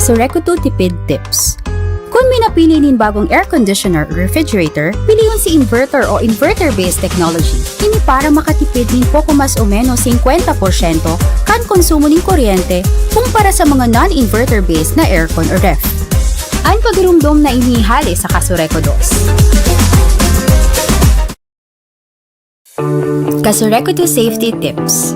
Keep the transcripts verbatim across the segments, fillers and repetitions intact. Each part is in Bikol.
Kasureku Two Tipid Tips. Kun may napili nin bagong air conditioner o refrigerator, pilion si inverter o inverter-based technology. Ini para makatipid nin poko mas o menos singkwenta porsyento kan konsumo nin kuryente kumpara sa mga non-inverter-based na aircon o ref. An pagirumdom na ini hale sa Kasureku Dos. Kasureku Two Safety Tips.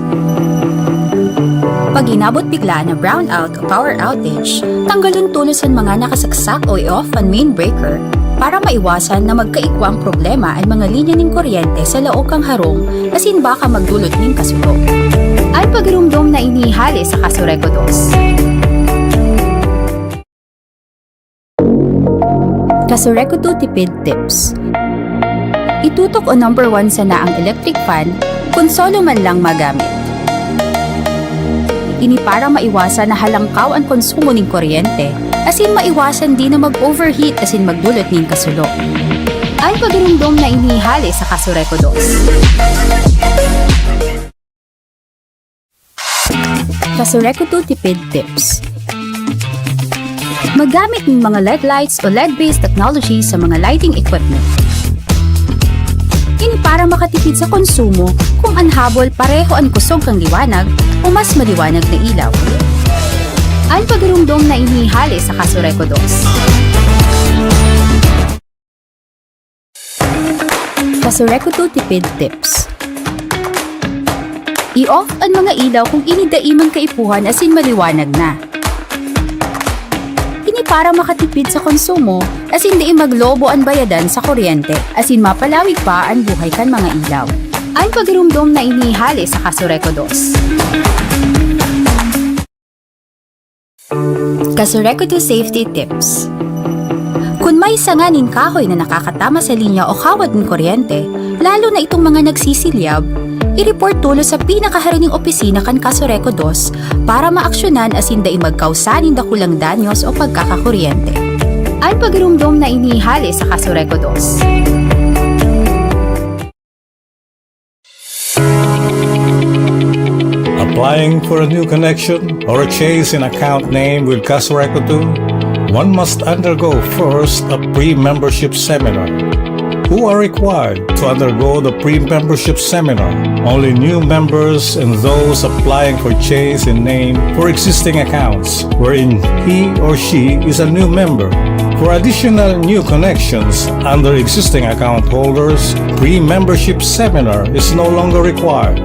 Pag inabot bigla na brownout o power outage, tanggalon tolos an mga nakasaksak o i-off an main breaker para maiwasan na magkaikwang problema an mga linya nin kuryente sa laog kan harong asin baka magdulot nin kasulo. An pagirumdom na ini hale sa Kasureku Dos. Kasureku Two Tipid Tips. Itutok o number one sana ang electric fan kun solo man lang magamit. Ini para maiwasan na halangkaw an konsumo nin kuryente, asin maiwasan din na mag-overheat asin magdulot nin kasulo. An pagirumdom na ini hale sa Kasureku Dos. Kasureku Two Tipid Tips. Maggamit ng mga L E D lights o L E D-based technology sa mga lighting equipment. Ini para makatipid sa konsumo kung an habol pareho an kusog kan liwanag o mas maliwanag na ilaw. An pagirumdom na ini hale sa Kasureku Dos. Kasureku Two Tipid Tips. I-off an mga ilaw kung ini dai man kaipuhan asin maliwanag na. Ini para makatipid sa konsumo asin dai maglobo an bayadan sa kuryente asin mapalawig pa an buhay kan mga ilaw. An pagirumdom na ini hale sa Kasureku Dos. Kasureku Two Safety Tips. Kun may sanga nin kahoy na nakakatama sa linya o kawad nin kuryente, lalo na itong mga nagsisilyab, i-report tolos sa pinakaharaning opisina kan Kasureku Dos para maaksyonan asin dai magkausa nin dakulang danyos o pagkakakuryente. An pagirumdom na ini hale sa Kasureku Dos. Applying for a new connection or a change in account name with Kasureku Two, one must undergo first a pre-membership seminar. Who are required to undergo the pre-membership seminar? Only new members and those applying for change in name for existing accounts wherein he or she is a new member. For additional new connections under existing account holders, pre-membership seminar is no longer required.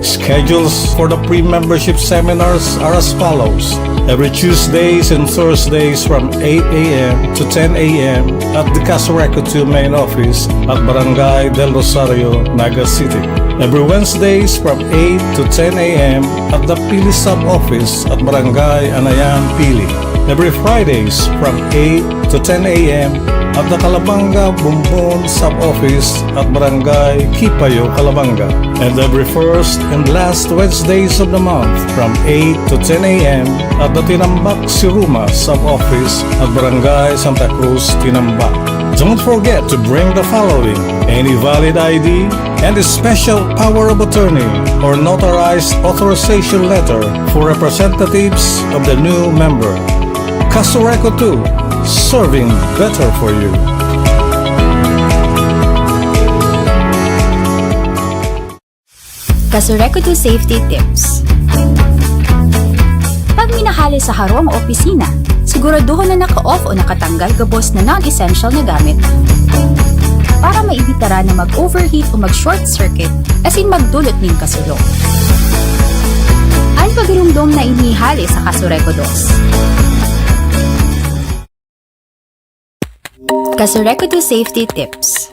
Schedules for the pre-membership seminars are as follows. Every Tuesdays and Thursdays from eight a m to ten a m at the Kasureku Two main office at Barangay Del Rosario, Naga City. Every Wednesdays from eight to ten a m at the Pili Sub-Office at Barangay Anayan, Pili. Every Fridays from eight to ten a m at the Calabanga Bumbon Sub-Office at Barangay Kipayo, Calabanga. And every first and last Wednesdays of the month from eight to ten a m at the Tinambak Siruma Sub-Office at Barangay Santa Cruz, Tinambak. Don't forget to bring the following: any valid I D and a special power of attorney or notarized authorization letter for representatives of the new member. Kasureku Two, serving better for you. Kasureku Two Safety Tips. Pag minahali sa harong o opisina, siguraduhon na naka-off o nakatanggal gabos na non-essential na gamit para maibitara na mag-overheat o mag-short circuit asin magdulot nin kasulo. An pagirumdom na ini hale sa Kasureku Dos. Kasureku Two Safety Tips.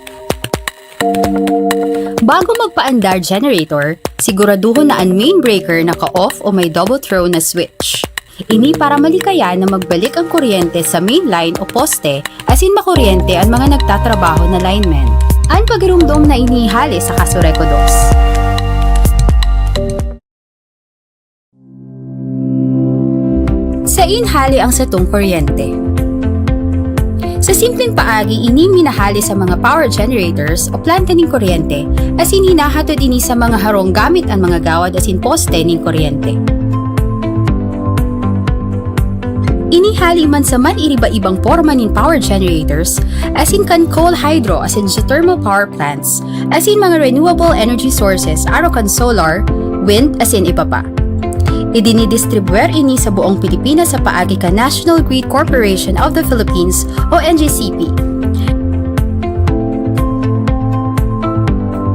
Bago magpaandar generator, siguraduhon na an main breaker naka-off o may double throw na switch. Ini para malikayan na magbalik ang kuryente sa main line o poste asin makuryente an mga nagtatrabaho na linemen. An pagirumdom na ini hale sa Kasureku Dos. Sain hale ang satong kuryente? Sa simpleng paagi, ini minahali sa mga power generators o planta nin kuryente, asin hinahatod ini sa mga harong gamit an mga gawad asin poste nin kuryente. Ini hali man sa man-iriba-ibang porma nin power generators, asin kan coal, hydro, asin geothermal power plants, asin mga renewable energy sources, arog kan solar, wind, asin iba pa. Idinidistribuer ini sa buong Pilipinas sa paagi kan National Grid Corporation of the Philippines o N G C P.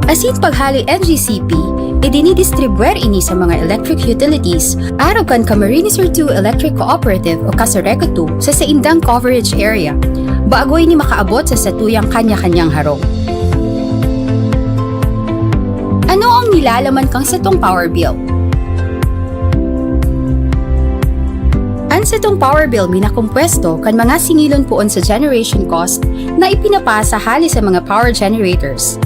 Asin paghali N G C P, idinidistribuer ini sa mga electric utilities, arog kan Camarines Sur two Electric Cooperative o Casureco two sa saindang coverage area, bago ini makaabot sa satuyang kanya-kanyang harong. Ano ang nilalaman kan satong power bill? An satong power bill minakompuesto kan mga singilon poon sa generation cost na ipinapasa hali sa mga power generators,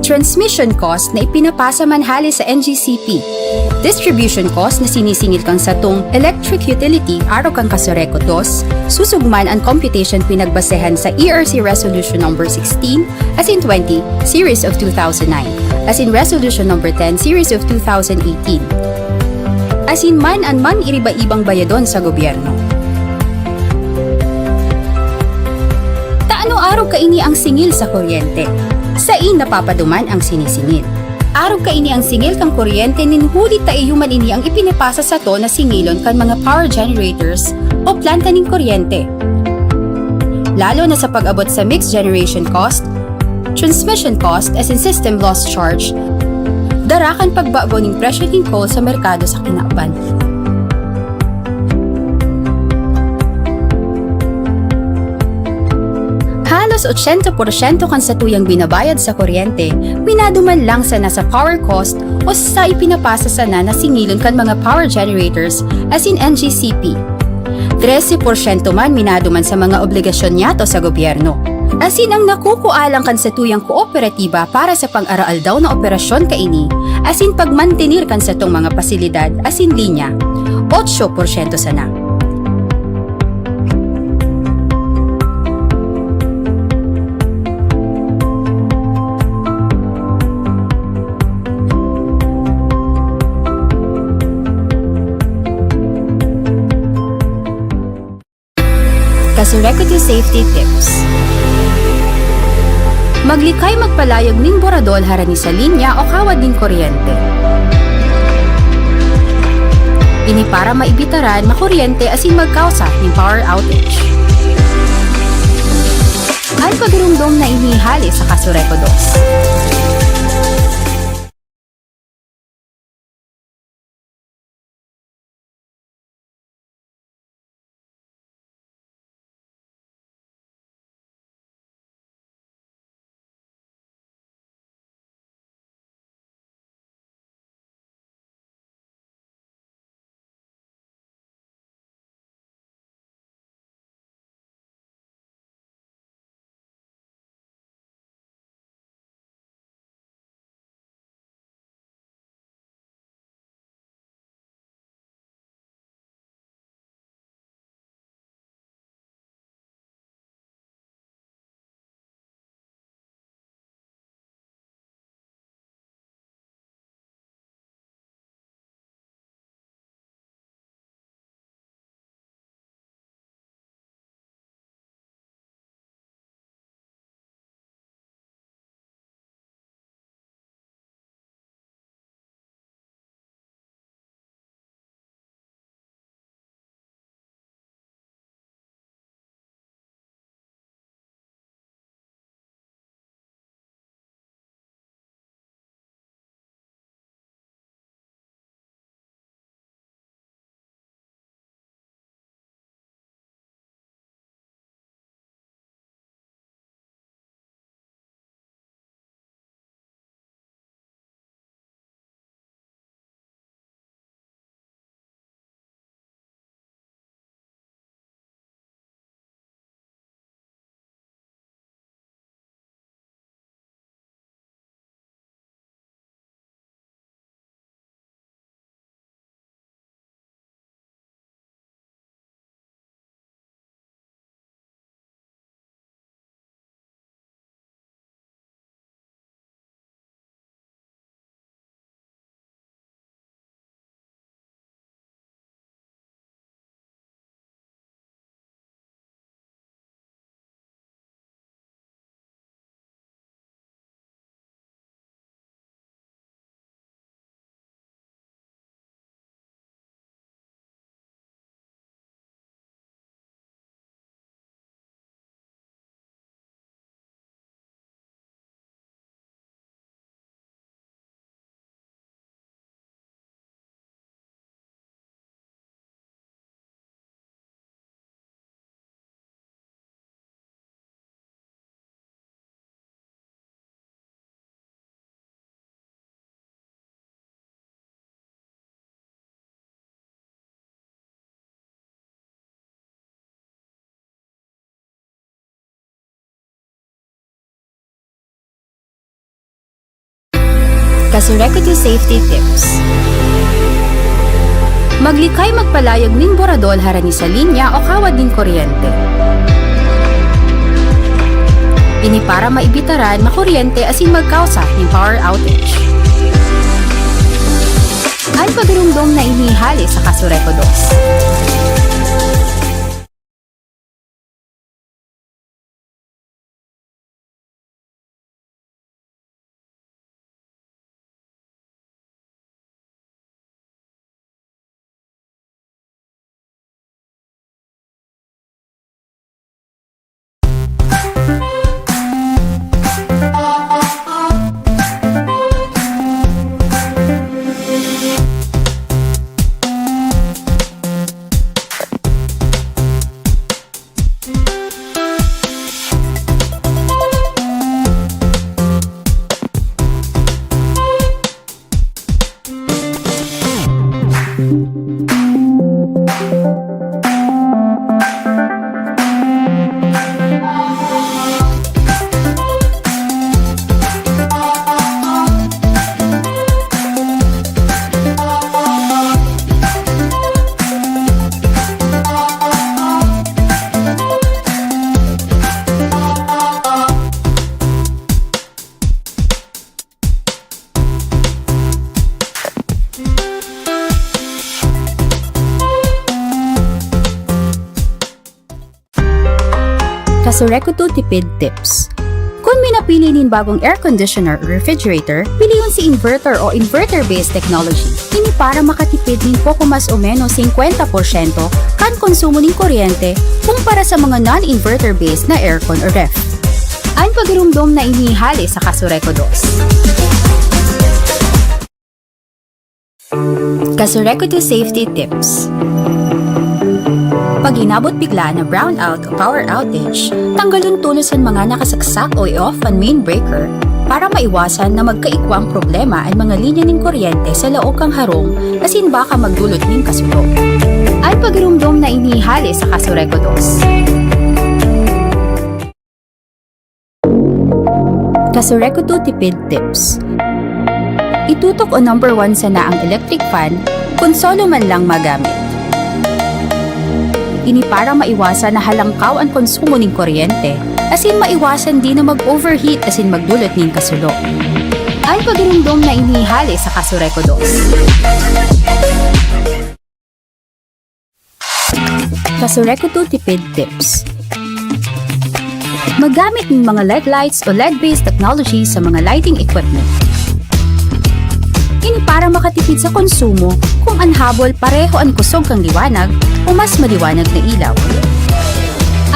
transmission cost na ipinapasa man hali sa N G C P, distribution cost na sinisingil kan satong electric utility, arog kan Casureco two, susog man an computation pinagbasehan sa E R C Resolution Number sixteen, asin twenty, Series of two thousand nine, asin Resolution Number ten, Series of two thousand eighteen. Asin man an man-iriba-ibang bayadon sa gobyerno. Ta ano arog kaini ang singil sa kuryente? Sain napapaduman ang sinisingil. Arog kaini ang singil kan kuryente nin huli ta iyo man ini ang ipinapasa sato na singilon kan mga power generators o planta nin kuryente. Lalo na sa pag-abot sa mixed generation cost, transmission cost asin system loss charge, dara kan pagbago nin presyo nin coal sa merkado sa kinaban. Halos ochenta porsyento kan satuyang binabayad sa kuryente, minaduman lang sana sa power cost o sa ipinapasa sana na singilon kan mga power generators asin N G C P. Trese porsyento man minaduman sa mga obligasyon niyato sa gobyerno. Asin ang nakukua lang kan satuyang kooperatiba para sa pang-araaldaw na operasyon kaini, asin pagmantener kan satong mga pasilidad asin linya, otso porsyento sana. Casureco two Safety Tips. Maglikay magpalayog nin boradol harani sa linya o kawad nin kuryente. Ini para maibitaran makuryente asin magkausa nin power outage. An pagiromdom na ini hale sa Casureco dos. Kasureku Two Safety Tips. Maglikay magpalayag nin boradol harani sa linya o kawad nin kuryente. Ini para maibitaran makuryente asin magkausa nin power outage. An pagirumdom na ini hale sa Kasureku Dos. Kasureku Two Tipid Tips. Kun minapili nin bagong air conditioner o refrigerator, pilion si inverter o inverter-based technology. Ini para makatipid nin poko mas o menos singkwenta porsyento kan konsumo nin kuryente kumpara sa mga non-inverter-based na aircon o ref. An pagirumdom na ini hale sa Kasureku Dos. Kasureku Two Safety Tips. Pag inabot bigla na brownout o power outage, tanggalon tolos an mga nakasaksak o i-off an main breaker para maiwasan na magkaikwang problema an mga linya nin kuryente sa laog kan harong asin baka magdulot nin kasulo. An pagirumdom na ini hale sa Kasureku Dos. Kasureku Two Tipid Tips. Itutok o number one sana ang electric fan kun solo man lang magamit. Ini para maiwasan na halangkaw an konsumo nin kuryente, asin maiwasan din na mag-overheat asin magdulot nin kasulo. An pagirumdom na ini hale sa Kasureku Dos. Kasureku Two Tipid Tips. Maggamit ng mga L E D lights o L E D-based technology sa mga lighting equipment. Ini para makatipid sa konsumo kung an habol pareho an kusog kan liwanag o mas maliwanag na ilaw.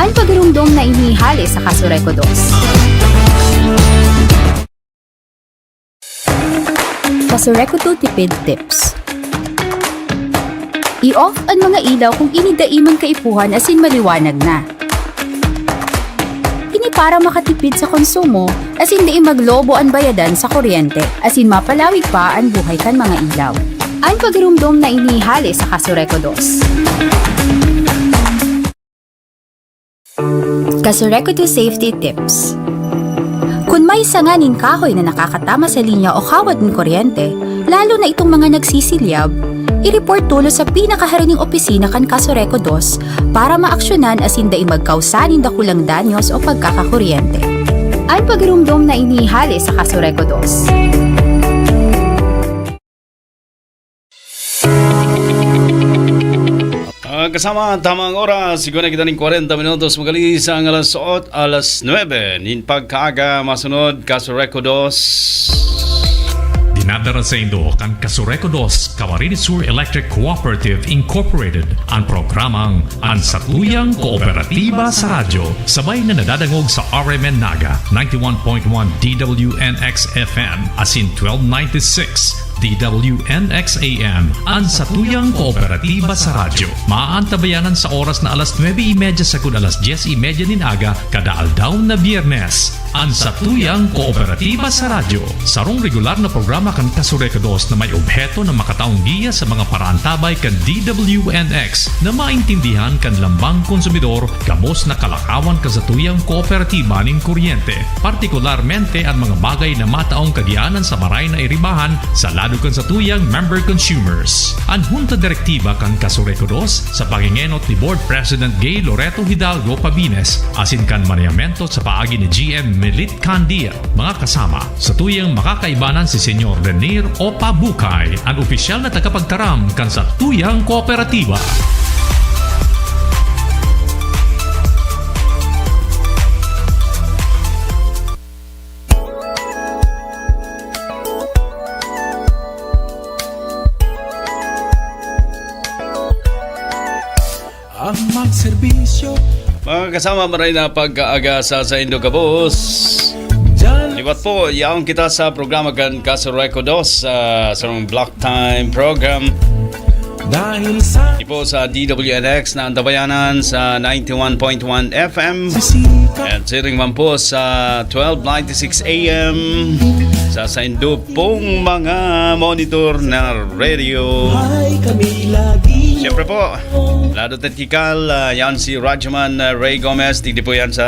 An pagirumdom na ini hale sa Kasureku Dos. Kasureku Two Tipid Tips. I-off an mga ilaw kung ini dai man kaipuhan asin maliwanag na. Ini para makatipid sa konsumo asin dai maglobo an bayadan sa kuryente asin mapalawig pa an buhay kan mga ilaw. An pagirumdom na ini hale sa Kasureku Dos. Kasureku Two Safety Tips. Kun may sanga nin kahoy na nakakatama sa linya o kawad nin kuryente, lalo na itong mga nagsisilyab, i-report tolos sa pinakaharaning opisina kan Kasureku Dos para maaksyonan asin dai magkausa nin dakulang danyos o pagkakakuryente. An pagirumdom na ini hale sa Kasureku Dos. Ah, kasama, tamang oras. Siguro na kita ning kwarenta minutos. Magalis ang alas ot, alas nuebe. Nin pagkaaga, masunod, Kasureku Dos. Dinadara saindo kan Kasureku Dos, Camarines Sur Electric Cooperative Incorporated. An programang An Satuyang Kooperatiba sa Radyo, sabay na nadadangog sa R M N Naga, ninety-one point one D W N X F M, asin twelve ninety-six D W N X A M, an satuyang kooperatiba sa radyo. Maantabayanan sa oras na alas nuebe y media sagkod alas dyes y media nin aga, kada aldaw na Biyernes. An satuyang kooperatiba sa radyo. Sarong regular na programa kan Kasureco dos na may obheto na makataong giya sa mga paraantabay kan D W N X na maintindihan kan lambang konsumidor gabos na kalakawan kan satuyang kooperatiba nin kuryente, partikularmente an mga bagay na mataong kagianan sa maray na iribahan sa lado kan satuyang member consumers. An Hunta Direktiba kan Kasureco dos sa pangengenot ni Board President Gay Loreto Hidalgo Pabines asin kan manayamento sa paagi ni G M Melit Candia, mga kasama, satuyang makakaibanan si Senyor Renier Opa Bukay, an opisyal na tagapagtaram kan satuyang kooperatiba. Ang magserbisyo. Mga kasama, maray na pag-aaga sa saindo gabos. Liwat po, yaon kita sa programa kan Kasureco dos, sa sarong block time program. Dahil sa Di po sa D W N X na antabayanan sa ninety-one point one F M. Sisikat. At siring man po sa twelve ninety-six A M. Sa saindo pong mga monitor na radio. Ay kami lagi. Siyempre po, Lado Technical, ah, yan si Radyoman, ah, Ray Gomez, digdi po yan sa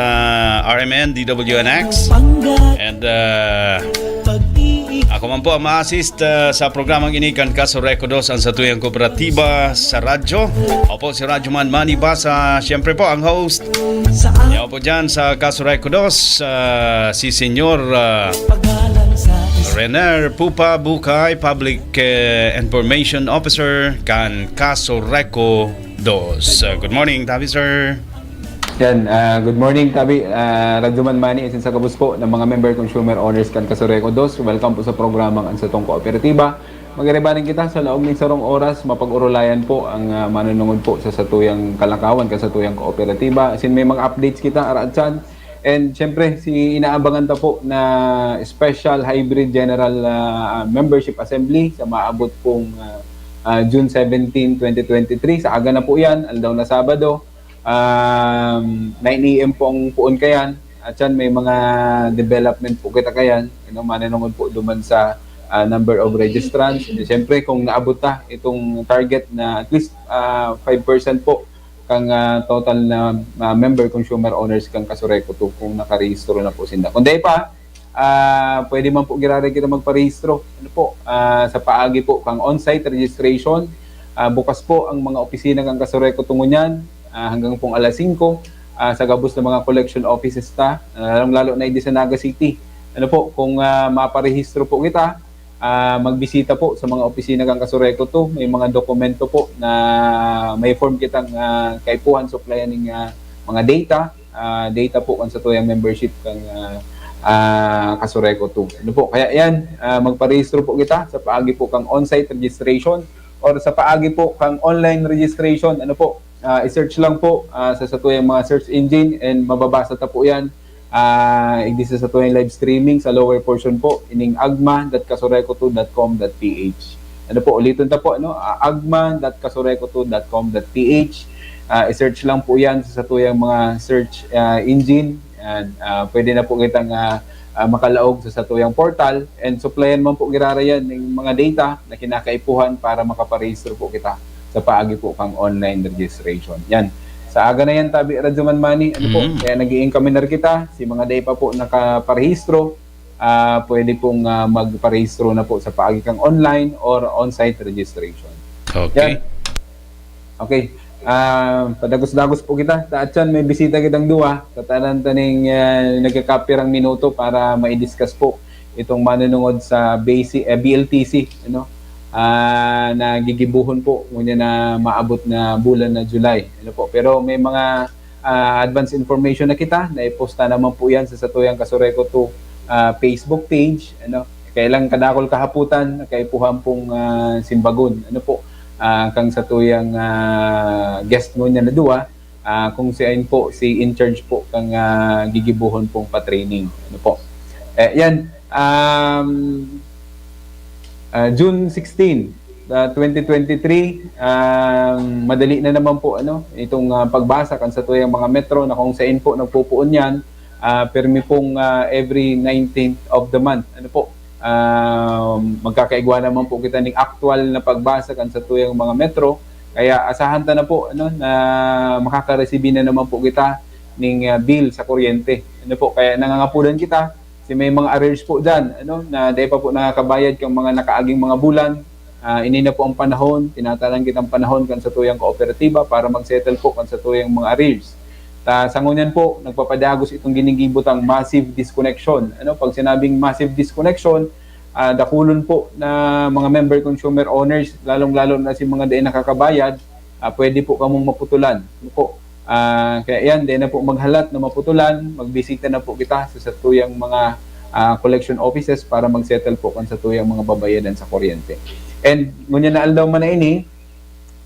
R M N, D W N X. Pangga. And, ah, pag-iig. Ako man po ang ma-assist, ah, sa programang ini kan Kasureco dos, ang satuyang kooperatiba sa radyo. Opo, si Radyoman Manny Basa, siyempre po ang host. Sa Yaw po dyan sa Kasureco dos, ah, si Senyor, ah, pagalan sa is- Rener Pupa Bukay, Public, eh, Information Officer kan Kasureco dos. Ah, good morning, Tabi, sir. Yan, ah, good morning, Tabi. Ah, Radyoman Manny, asin sa gabos po ng mga member consumer owners kan Kasureco dos. Welcome po sa programang Ang Satong Kooperatiba. Magiribanan kita sa laog ning sarong oras, mapag-orolayan po ang, ah, manunungod po sa satuyang kalakawan, kan satuyang kooperatiba. Asin may mga updates kita, araatsan. And syempre, si inaabangan ta po na special hybrid general, ah, membership assembly sa maabot pong, ah, ah, June seventeen, twenty twenty-three. Sa aga na po yan, aldaw na Sabado. Um, nine A M po ang puon kayan. At yan, may mga development po kita kayan. Ano, mananungod po duman sa, ah, number of registrants. And syempre, kung naabot ta itong target na at least, ah, five percent po kang, ah, total na, ah, member consumer owners kang Kasureco two kung nakarehistro na po sinda. Kung di pa, ah, pwede man po giraray kita magparehistro. Ano po, ah, sa paagi po kang on-site registration, ah, bukas po ang mga opisina kang Kasureco two ngunyan, ah, hanggang pong alas singko, ah, sa gabos na mga collection offices ta, ah, lalong-lalo na di sa Naga City. Ano po, kung, ah, maparehistro po kita, ah, magbisita po sa mga opisina kan Kasureco two. May mga dokumento po na may form kitang, ah, kaipuhan, supplyan ning, ah, mga data, ah, data po kan satuyang membership kan, ah, ah, Kasureco two. Ano po? Kaya yan, ah, magparehistro po kita sa paagi po kang on-site registration or sa paagi po kang online registration. Ano po? Ah, i-search lang po, ah, sa satuyang mga search engine and mababasa ta po yan. Ah, igdi sa satuyang live streaming sa lower portion po, ining agma dot kasureco two dot com dot P H. Ano po, uliton ta po, ano? Ah, agma dot kasureco two dot com dot P H. Ah, i-search lang po yan sa satuyang mga search, ah, engine. And, ah, pwede na po kitang, ah, ah, makalaog sa satuyang portal. And supplyan man po giraray yan ng mga data na kinakaipuhan para makaparehistro po kita sa paagi po kang online registration. Yan. Sa aga na yan, Tabi Radyoman Manny, ano po, Mm. kaya nag-i-incoming kita, si mga dai pa po nakaparehistro, ah, pwede pong, ah, magparehistro na po sa paagi kang online or on-site registration. Okay. Yan. Okay. Ah, padagos-dagos po kita. Taatsan, may bisita kitang duwa. Tatanan taning, ah, nagkakapirang minuto para ma-discuss po itong manunungod sa B C, eh, B L T C, ano? Ah, na gigibuhon po, ngunyan na maabot na bulan na July. Ano po? Pero may mga, ah, advance information na kita, naiposta naman po yan sa satuyang Kasureco two, ah, Facebook page. Ano? Kailang kadakol kahaputan, kaipuhan pong, ah, simbagon. Ano po? Ah, kang satuyang, ah, guest ngunyan na duwa, ah, kung siya po si in charge po kang, ah, gigibuhon pong pa-training. Ano po? Eh, yan. Um, Ah, June sixteen, ah, twenty twenty-three, ah, madali na naman po, ano, itong, ah, pagbasa kan satuyang mga metro na kung sain po nagpupuon yan, ah, permi pong, ah, every nineteenth of the month. Ano po? Ah, magkakaigwa naman po kita ning aktual na pagbasa kan satuyang mga metro. Kaya asahan ta na po, ano, na makakaresibi na naman po kita ning, ah, bill sa kuryente. Ano po? Kaya nangangapudan kita, si may mga arrears po dyan, ano, na dai pa po nakakabayad kang mga nakaaging mga bulan, ah, ini na po ang panahon, tinatanan kitang panahon kan satuyang kooperatiba para mag-settle po kan satuyang mga arrears. Ta, sa ngunyan po, nagpapadagos itong ginigibo tang massive disconnection. Ano, pag sinabing massive disconnection, ah, dakulon po na mga member consumer owners, lalong-lalo na si mga dai nakakabayad, ah, pwede po kamong maputulan. Ano po? Ah, kaya yan, dai na po maghalat na maputulan, magbisita na po kita sa satuyang mga, ah, collection offices para mag-settle po kan satuyang mga babayadan sa kuryente. And ngunyan na aldaw man na ini,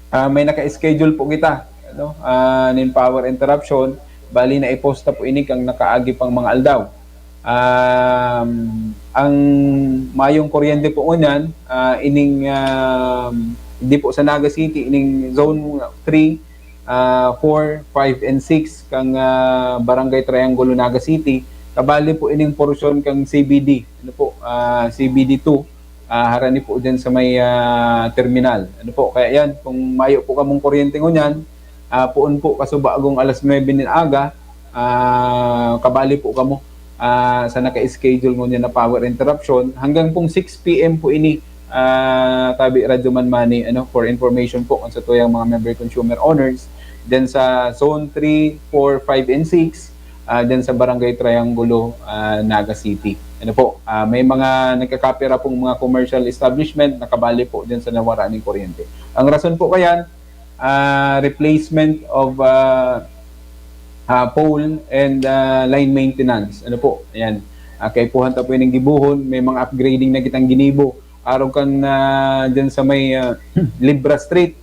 ah, may naka-schedule po kita, ano, ah, nin power interruption, bali na iposta po ini kang nakaagi pang mga aldaw. Um, ang mayong kuryente po ngunyan, ah, ining, um, di po sa Naga City, ining zone three, ah, four, five, and six kang, ah, Barangay Triangulo, Naga City, kabali po ining porsyon kang C B D, ano po, ah, C B D two, ah, harani po dyan sa may, ah, terminal. Ano po, kaya yan, kung mayo po kamong kuryente ngunyan, ah, poon po kasubagong alas nuebe nin aga, ah, kabali po kamo, ah, sa naka-schedule ngunyan na power interruption. Hanggang pong six P M po ini, ah, tabi Radyo Man Money, ano, for information po kan satuyang mga member consumer owners, dyan sa Zone three, four, five, and six, ah, dyan sa Barangay Triangulo, ah, Naga City. Ano po, ah, may mga nagkakapira pong mga commercial establishment na kabali po dyan sa nawara ning kuryente. Ang rason po kayan, ah, replacement of, ah, ah, pole and, ah, line maintenance. Ano po, ayan. Ah, kaipuhan ta po yung gibuhon, may mga upgrading na kitang ginibo. Araw kan, ah, dyan sa may, ah, Libra Street,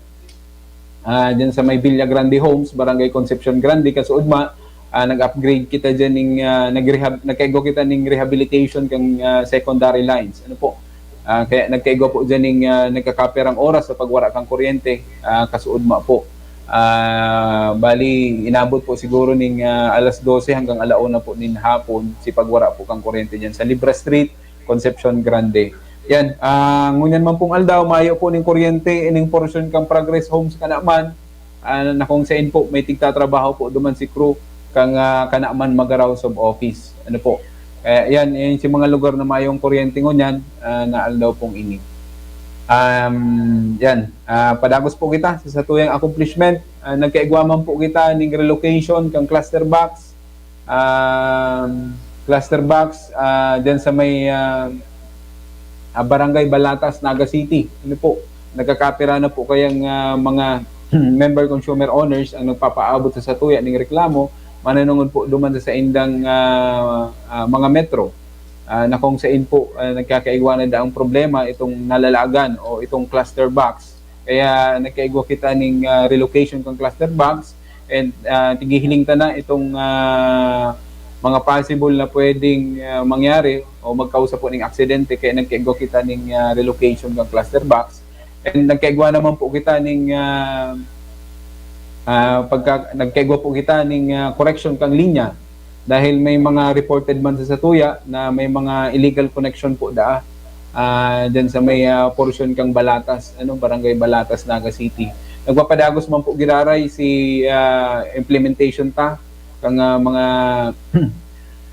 ah, dyan sa may Villa Grande Homes, Barangay Concepcion Grande, kasuodma, ah, nag-upgrade kita dyan ning, ah, nag-rehab-, nagkaigwa kita ning rehabilitation kang, ah, secondary lines. Ano po? Ah, kaya nagkaigwa po dyan ning, ah, nagkakapirang oras sa pagwara kang kuryente, ah, kasuodma po. Ah, bali, inabot po siguro ning, ah, alas dose hanggang ala una po nin hapon si pagwara po kang kuryente dyan sa Libra Street, Concepcion Grande. Yan, ah, ngunyan man pong aldaw, mayo po ning kuryente, ining porsyon kang Progress Homes kana man, ah, na kung sain po may tigtatrabaho po duman si crew kang, ah, kana man Magaraw sub-office. Ano po? Kaya yan, yan si mga lugar na mayong kuryente ngunyan, ah, na aldaw pong ini. Um, yan, ah, padagos po kita sa satuyang accomplishment. Ah, nagkaigwa man po kita ning relocation kang cluster box. Um, cluster box, ah, dyan sa may, ah, ah, Barangay Balatas, Naga City. Ano po? Nagkakapira na po kayang, ah, mga member consumer owners ang nagpapaabot sa satuya ning reklamo, mananungod po duman sa saindang, ah, ah, mga metro, ah, na kung sain po, ah, nagkakaigwa na daang problema itong nalalagan o itong cluster box. Kaya nagkaigwa kita ning, ah, relocation kang cluster box and, ah, tigihiling ta na itong, ah, mga possible na pwedeng, ah, mangyari o magkausa po ning aksidente. Kaya nagkaigwa kita ning, ah, relocation kang cluster box. And nagkaigwa naman po kita ning, ah, ah, pagka, nagkaigwa po kita ning, ah, correction kang linya dahil may mga reported man sa satuya na may mga illegal connection po daa, ah, dyan sa may, ah, portion kang Balatas, ano, Barangay Balatas, Naga City. Nagpapadagos man po giraray si, ah, implementation ta kang, ah, mga,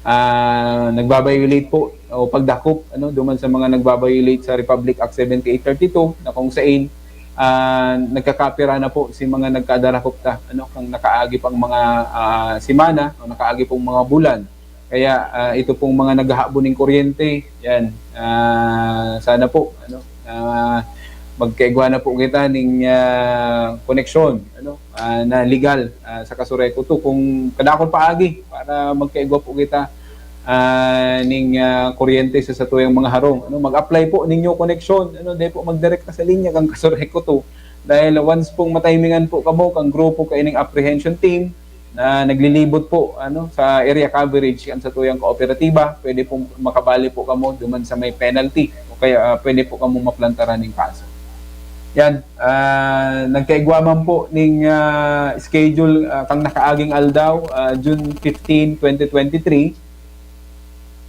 ah, nagbabiolate po o pagdakop, ano, duman sa mga nagbabiolate sa Republic Act seventy-eight thirty-two na kung sain, ah, nagkakapira na po si mga nagkadarakop ta, ano, kang nakaagi pang mga, ah, semana o nakaagi pong mga bulan. Kaya, ah, ito pong mga naghahabon ning kuryente, yan, ah, sana po, ano, ah, magkaigwa na po kita ning, ah, koneksyon, ano, ah, na legal, ah, sa Casureco two. Kung kadakul paagi para magkaigwa po kita, ah, ning, ah, kuryente sa satuyang mga harong, ano, mag-apply po ning new connection, ano, dai po magdirekta sa linya kang Casureco two. Dahil once pong matimingan po kamo kang grupo kaining apprehension team na naglilibot po, ano, sa area coverage kan satuyang kooperatiba, pwede pong makabali po kamo duman sa may penalty o kaya, ah, pwede po kamo maplantaran ning kaso. Yan, ah, nagkaigwa man po ning, ah, schedule, ah, kang nakaaging aldaw, ah, June fifteen, twenty twenty-three.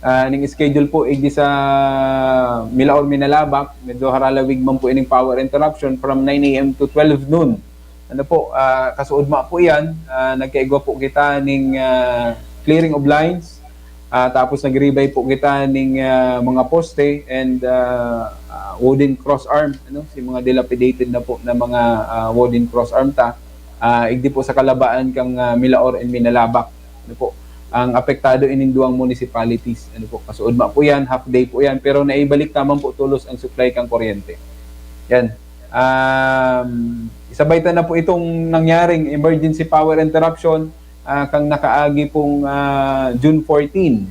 Ah, ning schedule po, igdi sa Milaor, Minalabac, medyo haralawig man po ining power interruption from nine a m to twelve noon. Ano po, ah, kasuodma po yan, ah, nagkaigwa po kita ning, ah, clearing of lines, ah, tapos nag-rebay po kita ning, ah, mga poste and, ah, ah, wooden cross arm, ano, si mga dilapidated na po na mga, ah, wooden cross arm ta, ah, igdi po sa kalabaan kang, ah, Milaor and Minalabac, ano po, ang apektado ining duwang municipalities, ano po, kasuodma po yan, half day po yan, pero naibalik ta man po tolos ang supply kang kuryente. Yan. Um, isabay ta na po itong nangyaring emergency power interruption, ah, kang nakaagi pong, ah, June fourteen.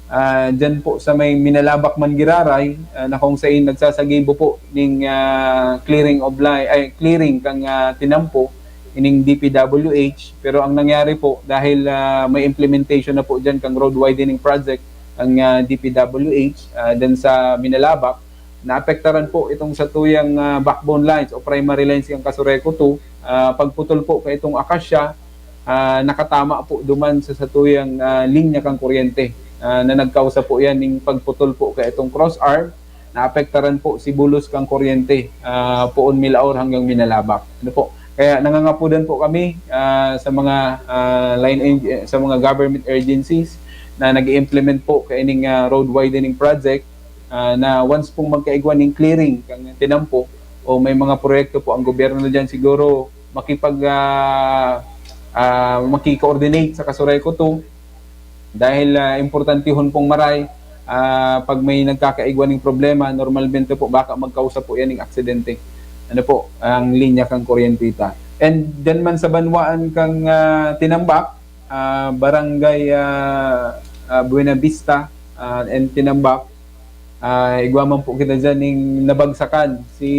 Ah, dyan po sa may Minalabac man giraray, ah, na kung sain nagsasagibo po ning, ah, clearing of li-, ay, clearing kang, ah, tinampo ining D P W H. Pero ang nangyari po, dahil, ah, may implementation na po dyan kang road widening project ang, ah, D P W H, ah, dyan sa Minalabac, naapektaran po itong satuyang, ah, backbone lines o primary lines ng Casureco two. Ah, pagputol po ka itong akasya, ah, nakatama po duman sa satuyang, ah, linya kang kuryente, ah, na nagkausa po yan ning pagputol po ka itong cross arm, naapektaran po si bulos kang kuryente, ah, poon Milaor hanggang Minalabac. Ano po? Kaya nangangapodan po kami, ah, sa mga, ah, line ag-, sa mga government agencies na nag-i-implement po kaining, ah, road widening project, ah, na once pong magkaigwa ning clearing kang tinampo o may mga proyekto po ang gobyerno diyan, siguro makipag, ah, ah, maki-coordinate sa Casureco two dahil, ah, importantehon pong maray, ah, pag may nagkakaigwa ning problema, normalmente po baka magkausa po yan ning aksidente. Ano po, ang linya kang kuryente ta. And diyan man sa banwaan kang, ah, Tinambac, ah, Barangay, ah, ah, Buena Vista, ah, and Tinambac, ah, igwa man po kita diyan ning nabagsakan. Si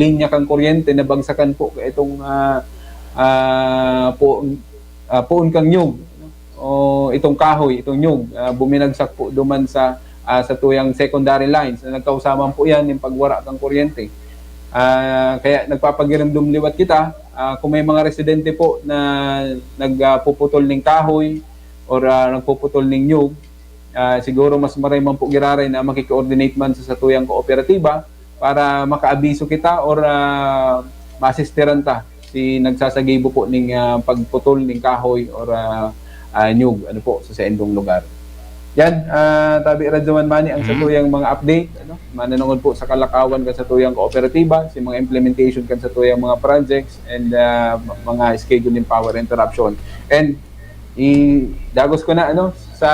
linya kang kuryente, nabagsakan po itong, ah, ah, po, ah, poon kang nyug, no? O itong kahoy, itong nyug, ah, buminagsak po duman sa, ah, satuyang secondary lines na nagkausa man po yan yung pagwara kang kuryente. Ah, kaya nagpapagiramdom liwat kita, ah, kung may mga residente po na nagpuputol ning kahoy or, ah, nagpuputol ning nyug, ah, siguro mas maray man po giraray na maki-coordinate man sa satuyang kooperatiba para makaabiso kita or, ah, maasistiran ta si nagsasagibo po ning, ah, pagputol ning kahoy or, ah, ah, nyug, ano po, sa saindong lugar. Yan, ah, tabi Radyo One Money, ang satuyang mga update, ano, mananungod po sa kalakawan kan satuyang kooperatiba, si mga implementation kan satuyang mga projects, and, ah, mga schedule ng power interruption. And i-, dagos ko na, ano, sa,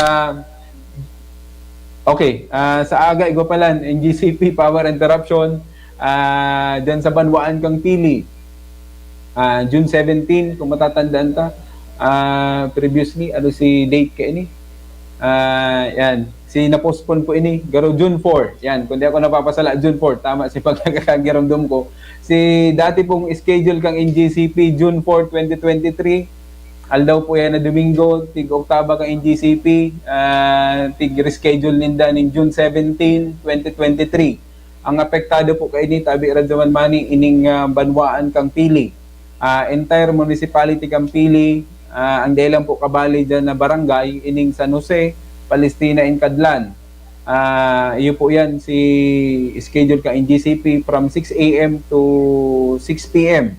okay, ah, sa aga, igwa pa lang, N G C P power interruption, ah, dyan sa banwaan kang Pili. Ah, June seventeen, kung matatandaan ta. Ah, previously, ano si date ka ini? Ah, yan. Si na-postpone po ini, garo June four. Yan, kung di ako napapasala, June four. Tama si pagkakagiramdom ko. Si dati pong schedule kang N G C P, June four, twenty twenty-three. Aldaw po yan na Domingo, tig-oktaba kang N G C P, ah, tig-reschedule ninda ning June seventeen, twenty twenty-three. Ang apektado po kaini, tabi Radyo One Money, ining, ah, banwaan kang Pili. Ah, entire municipality kang Pili, ah, ang dai lang po kabali dyan na barangay, ining San Jose, Palestina, and Cadlan. Ah, iyo po yan, si schedule ka N G C P from six A M to six P M.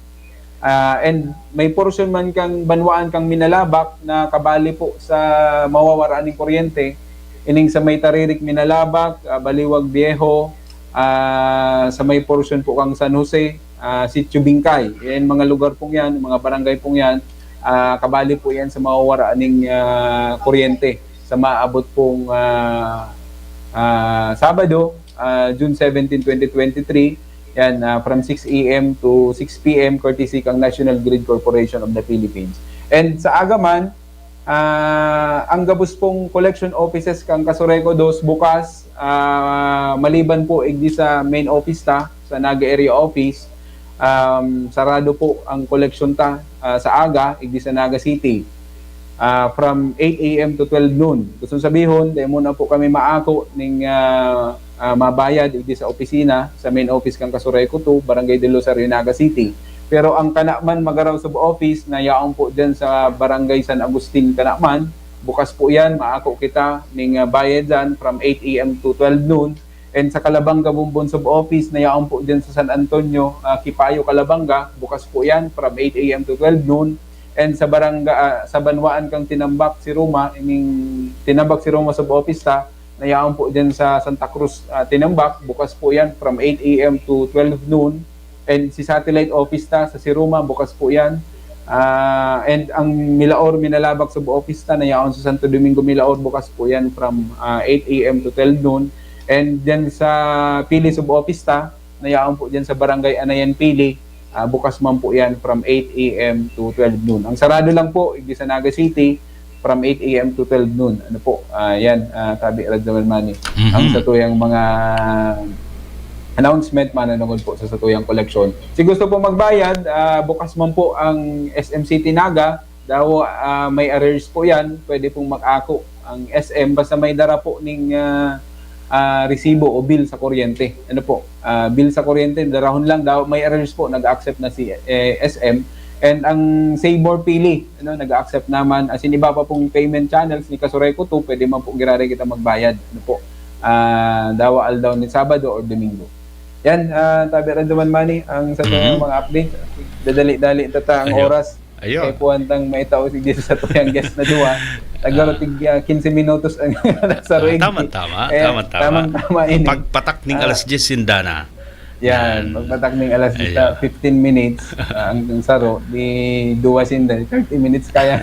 Ah, and may portion man kang banwaan kang Minalabac na kabali po sa mawawaraan ning kuryente. Ining sa may Taririk, Minalabac, ah, Baliwag Viejo, ah, sa may portion po kang San Jose, ah, Sitio Bingkay. Yan mga lugar pong yan, mga barangay pong yan, ah, kabali po yan sa mawawaraan ning, ah, kuryente sa maabot pong, ah, ah, Sabado, ah, June seventeen, twenty twenty-three. Yan, ah, from six A M to six P M, courtesy kang National Grid Corporation of the Philippines. And sa aga man, ah, ang gabos pong collection offices kang Casureco dos bukas, ah, maliban po igdi sa main office ta, sa Naga Area Office, um, sarado po ang collection ta, ah, sa aga, igdi sa Naga City. Ah, from eight A M to twelve noon. Gusto sabihon, dai mo na po kami maako ning, ah, ah, mabayad digdi sa opisina, sa main office kan Kasureco two, Barangay del Rosario, Naga City. Pero ang kana man magaraw sub-office na yaon po diyan sa Barangay San Agustin, kana man, bukas po yan, maako kita ning, ah, bayad dyan from eight a m to twelve noon. And sa Calabanga Bombon sub-office na yaon po diyan sa San Antonio, ah, Kipayo, Calabanga, bukas po yan from eight a m to twelve noon. And sa barangay, ah, sa banwaan kang Tinambak si Roma, ining Tinambak si Roma sub-office ta, na yaon po diyan sa Santa Cruz, ah, Tinambak, bukas po yan from eight a m to twelve noon. And si satellite office ta sa Siruma, bukas po yan. Ah, and ang Milaor, Minalabac sub-office ta na yaon sa Santo Domingo, Milaor, bukas po yan from, ah, eight a m to twelve noon. And dyan sa Pili sub-office ta, na yaon po dyan sa Barangay Anayan, Pili, ah, bukas man po yan from eight a m to twelve noon. Ang sarado lang po, igdi sa Naga City, from eight a m to twelve noon. Ano po? Ah, yan, ah, tabi Radyo Manmani. Mhm. Ang sa tuyang mga announcement, mananungod po sa satuyang koleksyon. Si gusto po magbayad, ah, bukas man po ang S M City Naga. Daw, ah, may arrears po yan. Pwede pong mag-ako ang S M. Basta may dara po ning, ah, ah, resibo o bill sa kuryente. Ano po? Ah, bill sa kuryente, darahon lang. Daw, may arrears po. Nag-accept na si, eh, S M. And ang Save More Pili, ano, nag-accept naman. As in, iba pa pong payment channels ni Kasureco two, pwede man po giraray kita magbayad. Ano po? Ah, dawa aldaw ni Sabado or Domingo. Yan, ah, tabi Radyo Manmani, ang sa tuyang Mhm. mga updates. Dadali-dali tata ang Ayo. oras. Ayo. Kaya po antang maitao si Jesus sa tuyang guest na duwa. Nagdaro Ah. tig, ah, quince minutos ang nasa Ah, ruig. tama, tama, Kaya tama, tama. tamang-tama ini. Pagpatak ning Ah. alas diyes, sinda na. Yan, Yan. pagpatak ning alas diyes, Ayo. fifteen minutes, ah, ang, ang saro, di duwa sinda, thirty minutes kaya.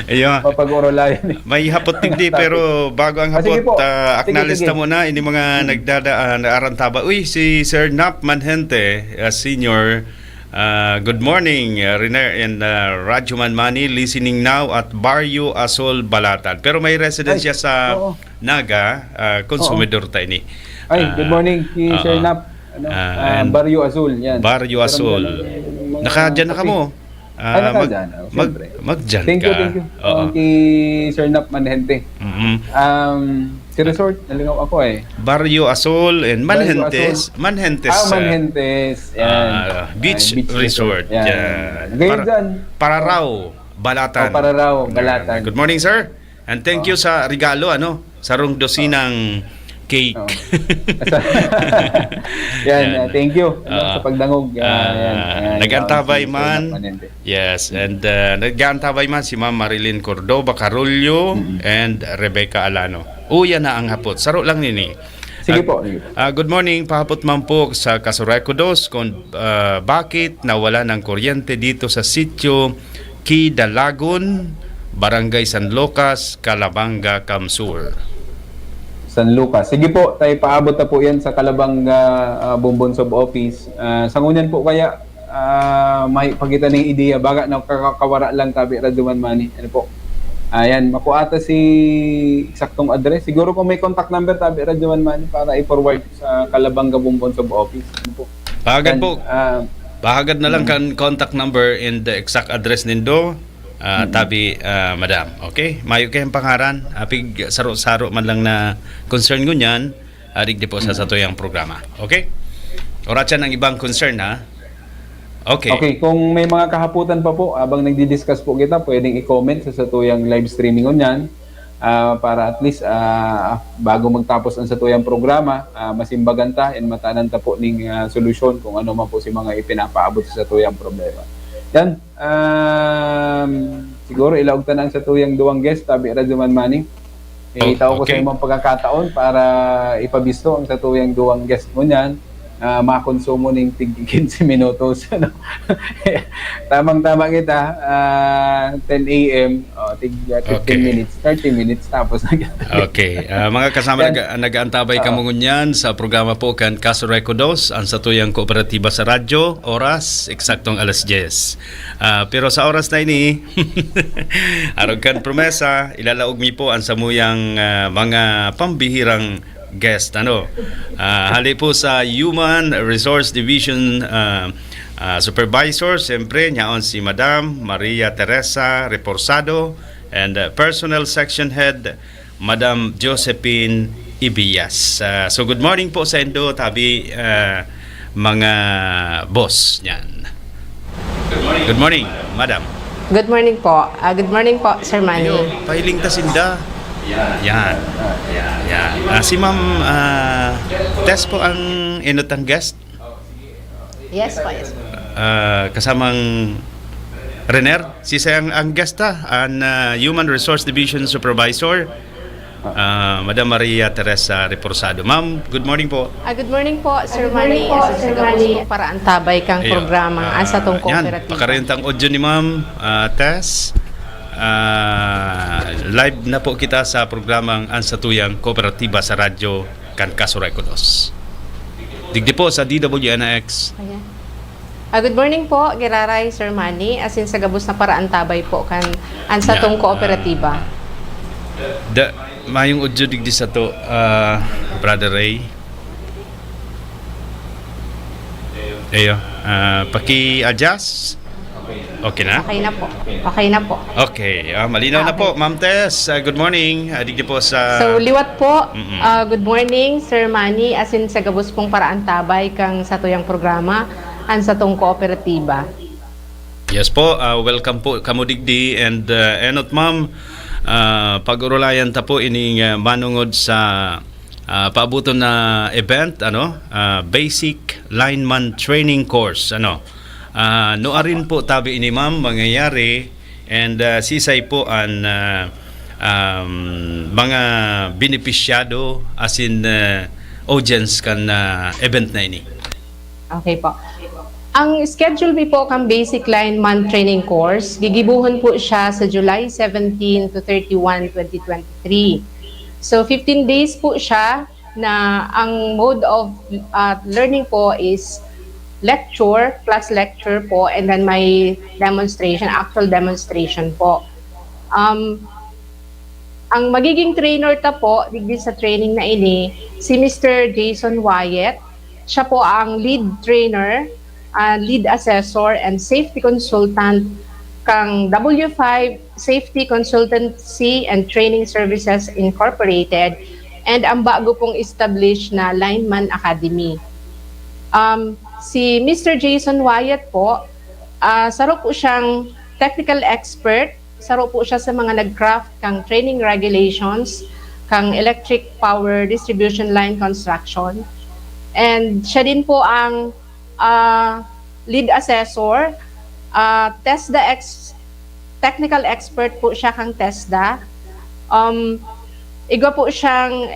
Ayo. Mapag-orolayan eh. May hapot digdi, Topic. pero bago ang Ah, sige hapot, po. ah, Sige, acknowledge sige. ta muna, ini mga Mm. nagdada-, ah, naarantaba. Uy, si Sir Nap Manhente, ah, Senior, ah, good morning, ah, Riner and, ah, Radyo Manmani, listening now at Barrio Azul, Balatan. Pero may residence Ay, siya sa oo. Naga, ah, Oo. konsumidor ta ini. Ay, good Ah, morning, si Sir oo. Nap. Ano? Ah, Ah, and Barrio Azul, yan. Barrio Pero Azul. ganun, yung mga Nakadyan na kape. kamo? Ah, Ay, mag-, nakadyan, oh, mag-, siyempre. magdyan Thank you, ka. thank you. Oo. Oh, kay Sir Nap Manhente. Mm-mm. Um, si Resort, nalingaw ako eh. Barrio Azul and Barrio Manhentes. Azul. Manhentes, Ah, uh, Manhentes. Yan. ah, Beach Ay, Beach Resort. Resort. Yan. Yan. Ngayon Para-, dyan. Pararao, Balatan. Oh, Pararao, Yan. Balatan. Good morning, sir. And thank Oh. you sa regalo, ano, sarong dosinang cake. Oh. Yan, Yan. ah, thank you, ano, Ah. sa pagdangog. Yan, Ah, yan, yan. nag-antabay Yan, si Sir man. Nap Manhente. Yes, Mm. and, uh, nag-aantabay man si Ma'am Marilyn Cordova Carullo Mm-mm. and Rebecca Alano. Uya na ang hapot. Saro lang nini. Sige Ag-, po, sige po. ah, good morning. Pahapot man po sa Kasureco dos kung, ah, bakit nawala ng kuryente dito sa sitio Kidalagon, Barangay San Lucas, Calabanga, Camsur. San Lucas. Sige po, tayo paabot na po yan sa Calabanga, ah, Bombon Sub Office. Ah, sa ngunyan po kaya, ah, may pakita ng ideya, baga nakakawara lang tabi Radyo Manmani. Ano po? Ayan, makuha ta si eksaktong address. Siguro kung may contact number tabi Radyo Manmani para i-forward sa Calabanga Bombon Sub Office. Ano po? Pahagad Yan, po. ah, Pahagad na lang mm. kan contact number and the exact address nindo, ah, Mm. tabi, ah, madam. Okay? Mayo kayong pangaran. Apig saro-saro man lang na concern ngunyan, adig di po sa Mm. satuyang programa. Okay? Oratyan ang ibang concern, ha? Okay. Okay, kung may mga kahaputan pa po, habang nagdi-discuss po kita, pwedeng i-comment sa satuyang live streaming ngunyan. Ah, para at least, ah, bago magtapos ang satuyang programa, ah, masimbagan ta and matanan ta po ning, ah, solusyon kung ano man po si mga ipinapaabot sa satuyang problema. Yan, um, siguro ilaog ta na ang satuyang duwang guest, tabi Radyo Manmani. Oh, Itao ko sa okay. imong pagkakataon para ipabisto ang satuyang duwang guest mo niyan. Ah, makonsumo ning tig quince minutos, ano? Tamang-tama kita, ah, ten A M, oh, tig, ah, fifteen Okay. minutes, thirty minutes, tapos na kita. Okay. Ah, mga kasama, Yan. nag-, nag-aantabay Oo. kamo ngunyan sa programa po kan Kasureco dos, ang satuyang kooperatiba sa radyo, oras, eksaktong alas diyes. Ah, pero sa oras na ini, arog kan promesa, ilalaog mi po ang samuyang, ah, mga pambihirang guest, ano. Ah, hali po sa Human Resource Division, ah, ah, Supervisor, siyempre, nyaon si Madam Maria Teresa Reporsado, and, ah, Personnel Section Head, Madam Josephine Ibias. Ah, so, good morning po sa indo, tabi, ah, mga boss niyan. Good morning, madam. Good morning po. Ah, good morning po, Sir Manny. Ayo, pahiling ta sinda. Yan. Yan. Ah, si Ma'am, ah, Tess po ang inutang guest. Yes po, yes po. Ah, kasamang Rener, si ang, ang guest ta, ang ah, Human Resource Division Supervisor, ah, Madam Maria Teresa Reporsado. Ma'am, good morning po. Ah, good morning po, Sir Manny. Asin sa gabos po para antabay kang Ayun. programa, Ah, ang satong yan, kooperatiba. Pakarentang audio ni Ma'am ah, Tess. Ah, live na po kita sa programang Ang Satuyang Kooperatiba sa Radyo kan Kasuray Kudos. Digdi po sa D W N X. Ayan. Ah, good morning po, Giraray, Sir Manny. Asin sa gabos na para antabay po kan ang satong Yeah, kooperatiba. Da, mayong audio digdi sa to, ah, Brother Ray. Ayo, ah, paki-adjust. Okay na? Okay na po. Okay na po. Okay, ah, malinaw na po. Ma'am Tess, ah, good morning. Ah, digdi po sa... So, liwat po. Mm-mm. Ah, good morning, Sir Manny. Asin sa gabos pong paraantabay kang satuyang programa, ang satong kooperatiba. Yes po, ah, welcome po kamo digdi and ah, enot ma'am, ah, pag-urulayan ta po ining ah, manungod sa ah, paabuton na event, ano, ah, Basic Lineman Training Course, ano. Ah, nuarin po tabi ini, ma'am, mangyayari, and ah, sisay po an ah, um, mga benepisyado asin ah, audience kan ah, event na ini? Okay po. Ang schedule mi po kang Basic Lineman Training Course, gigibuhon po siya sa July seventeen to thirty-one, twenty twenty-three. So, fifteen days po siya na ang mode of uh, learning po is lecture plus lecture po, and then may demonstration, actual demonstration po. Um, ang magiging trainer ta po digdi sa training na ini, si Mister Jason Wyatt. Siya po ang lead trainer, ah, lead assessor, and safety consultant kang W five Safety Consultancy and Training Services Incorporated and ang bago pong established na Lineman Academy. Um, si Mister Jason Wyatt po, ah, saro po siyang technical expert, saro po siya sa mga nag-craft kang training regulations kang electric power distribution line construction. And siya din po ang ah, lead assessor, ah, TESDA ex-, technical expert po siya kang TESDA. Um, igwa po siyang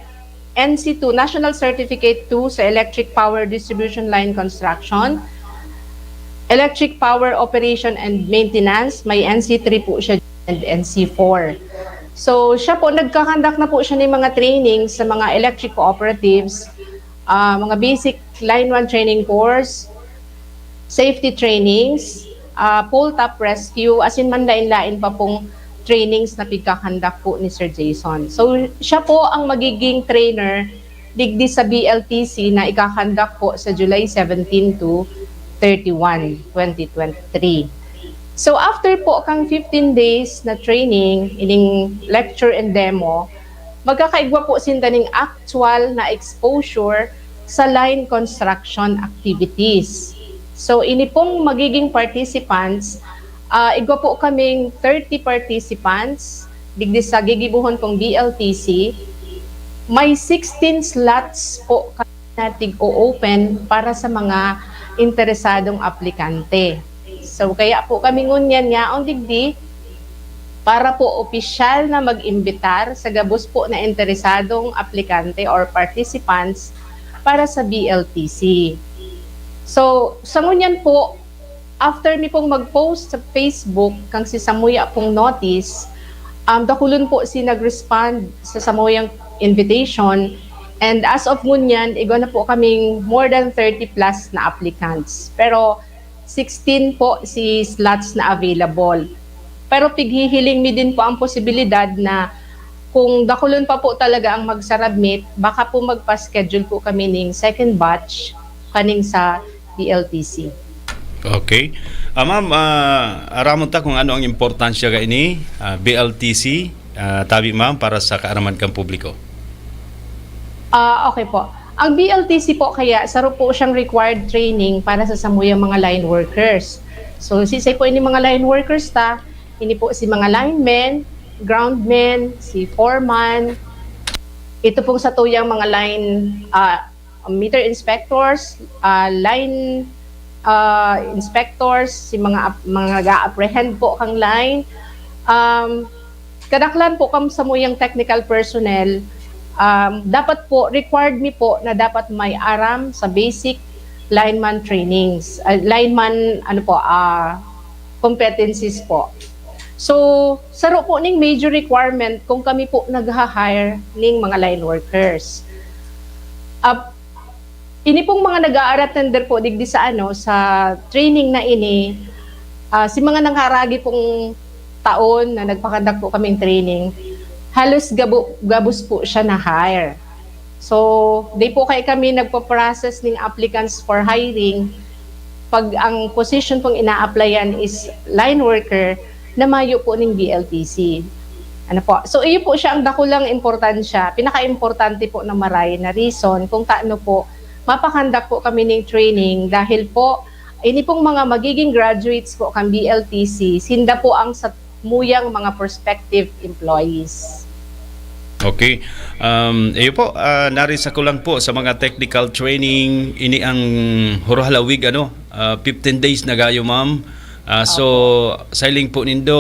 N C two, National Certificate two sa Electric Power Distribution Line Construction, Electric Power Operation and Maintenance, may N C three po siya and N C four. So, siya po, nagkakandak na po siya ng mga training sa mga electric cooperatives, ah, mga basic line one training course, safety trainings, ah, pull top rescue, asin man lain-lain pa pong trainings na pigkakandak po ni Sir Jason. So, siya po ang magiging trainer digdi sa B L T C na ikakandak po sa July seventeen to thirty-one, twenty twenty-three. So, after po kang fifteen days na training, ining lecture and demo, magkakaigwa po sinda ning actual na exposure sa line construction activities. So, ini pong magiging participants, ah, igwa po kaming thirty participants digdi sa gigibuhon kong B L T C. May sixteen slots po kami na tig-o-open para sa mga interesadong aplikante. So, kaya po kami ngunyan yaon digdi para po opisyal na mag-imbitar sa gabos po na interesadong aplikante or participants para sa B L T C. So, sa ngunyan po, after mi pong mag-post sa Facebook kang si samuya pong notice, um, dakulon po si nag-respond sa samuyang invitation. And as of ngunyan, igwa na po kaming more than thirty plus na applicants. Pero sixteen po si slots na available. Pero pighihiling mi din po ang posibilidad na kung dakulon pa po talaga ang magsarabmit, baka po magpa-schedule po kami ning second batch kaning sa B L T C. Okay. Ah, ma'am, ah, aramon ta kung ano ang importansya kaini, ah, B L T C, ah, tabi ma'am, para sa kaaraman kang publiko. Ah, okay po. Ang B L T C po kaya, saro po siyang required training para sa samuyang mga line workers. So, sisay po ini mga line workers ta, ini po si mga linemen, groundmen, si foreman, ito pong satuyang mga line, ah, meter inspectors, ah, line, ah, inspectors, si mga ap-, mga nag-a-apprehend po kang line. Um, kadaklan po kam samuyang technical personnel, um, dapat po, required mi po na dapat may aram sa basic lineman trainings, ah, lineman, ano po, ah, competencies po. So, saro po ning major requirement kung kami po nagha-hire ning mga line workers. Ah, ini pong mga nag-a-attender po digdi sa ano, sa training na ini, ah, si mga nangharagi pong taon na nagpakandak po kaming training, halos gabo-, gabos po siya na-hire. So, di po kay kami nagpa-process ning applicants for hiring. Pag ang position pong ina-applyan is line worker, na mayo po ning B L T C. Ano po? So, iyo po siya ang dakulang importansya, pinaka-importante po na maray na reason kung taano po mapakandak po kami ning training dahil po, ini pong mga magiging graduates po kan B L T C, sinda po ang sa muyang mga prospective employees. Okay. Um, iyo po, ah, narisa ko lang po sa mga technical training, ini ang huro halawig, ano, ah, fifteen days na gayo, ma'am. Ah, so, sailing po nindo,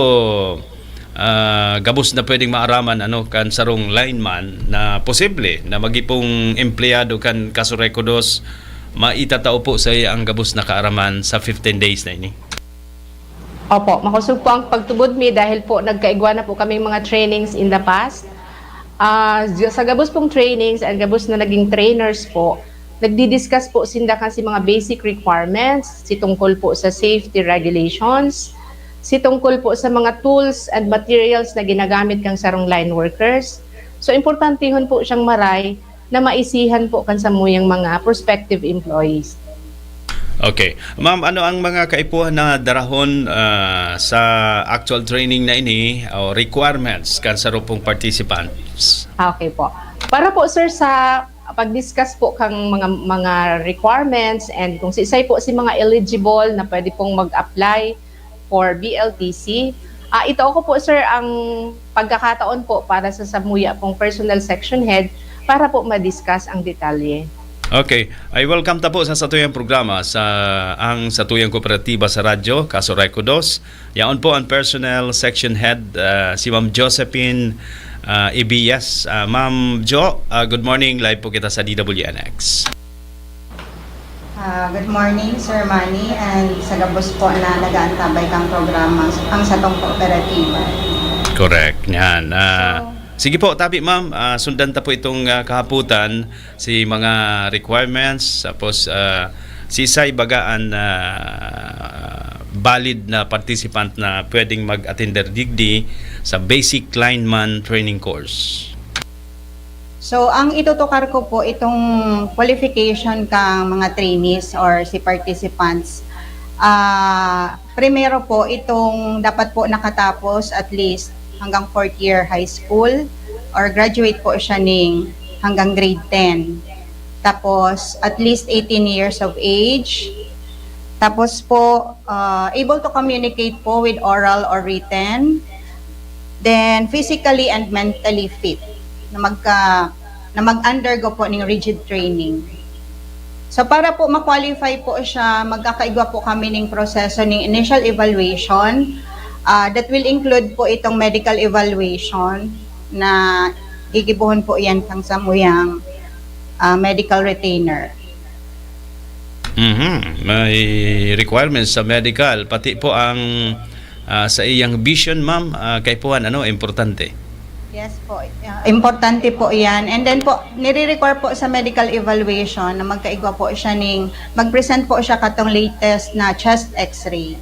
ah, gabos na pwedeng maaraman, ano, kan sarong lineman na posible na magipong empleyado kan Kaso Recodos, maitatao po sa iya ang gabos na kaaraman sa fifteen days na ini. Opo, makosog po ang pagtubod mi dahil po nagkaigwa na po kaming mga trainings in the past. Ah, sa gabos pong trainings and gabos na naging trainers po, nagdi-discuss po sinda kan si mga basic requirements, si tungkol po sa safety regulations, si tungkol po sa mga tools and materials na ginagamit kang sarong line workers. So, importantehon po siyang maray na maisihan po kan samuyang mga prospective employees. Okay. Ma'am, ano ang mga kaipuhan na darahon, ah, sa actual training na ini o requirements kan sarong participants? Okay po. Para po, sir, sa pag-discuss po kang mga, mga requirements and kung sisay po si mga eligible na pwede pong mag-apply for B L T C, ah, itao ko po, sir, ang pagkakataon po para sa samuya pong personnel section head para po ma-discuss ang detalye. Okay. I welcome ta po sa satuyang programa sa ang satuyang kooperatiba sa radyo, Kaso Recodos. Yaon po ang personnel section head, ah, si Ma'am Josephine, ah, Ibias. Ah, Ma'am Jo, ah, good morning. Live po kita sa D W N X. Ah, good morning, Sir Manny, and sa gabos po na nag-aantabay kang programa, ang satong kooperatiba. Correct. Yan. Ah, So, sige po, tabi ma'am, ah, sundan ta po itong ah, kahaputan, si mga requirements, tapos ah, sisay baga an ah, valid na participant na pwedeng mag-attender digdi sa basic lineman training course. So, ang itutukar ko po itong qualification kang mga trainees or si participants. Ah, primero po, itong dapat po nakatapos at least hanggang fourth year high school or graduate po siya ning hanggang grade ten. Tapos, at least eighteen years of age. Tapos po, ah, able to communicate po with oral or written. Then, physically and mentally fit na magka, na mag-undergo po ng rigid training. So, para po ma-qualify po siya, magkakaigwa po kami ng proseso ng initial evaluation, ah, that will include po itong medical evaluation na gigibuhon po yan kang samuyang, ah, medical retainer. Mhm. May requirements sa medical, pati po ang ah, sa iyang vision, ma'am, ah, kaipuhan, ano, importante. Yes po. Ah, importante po yan. And then po, nire-require po sa medical evaluation na magkaigwa po siya ning, mag-present po siya katong latest na chest x-ray.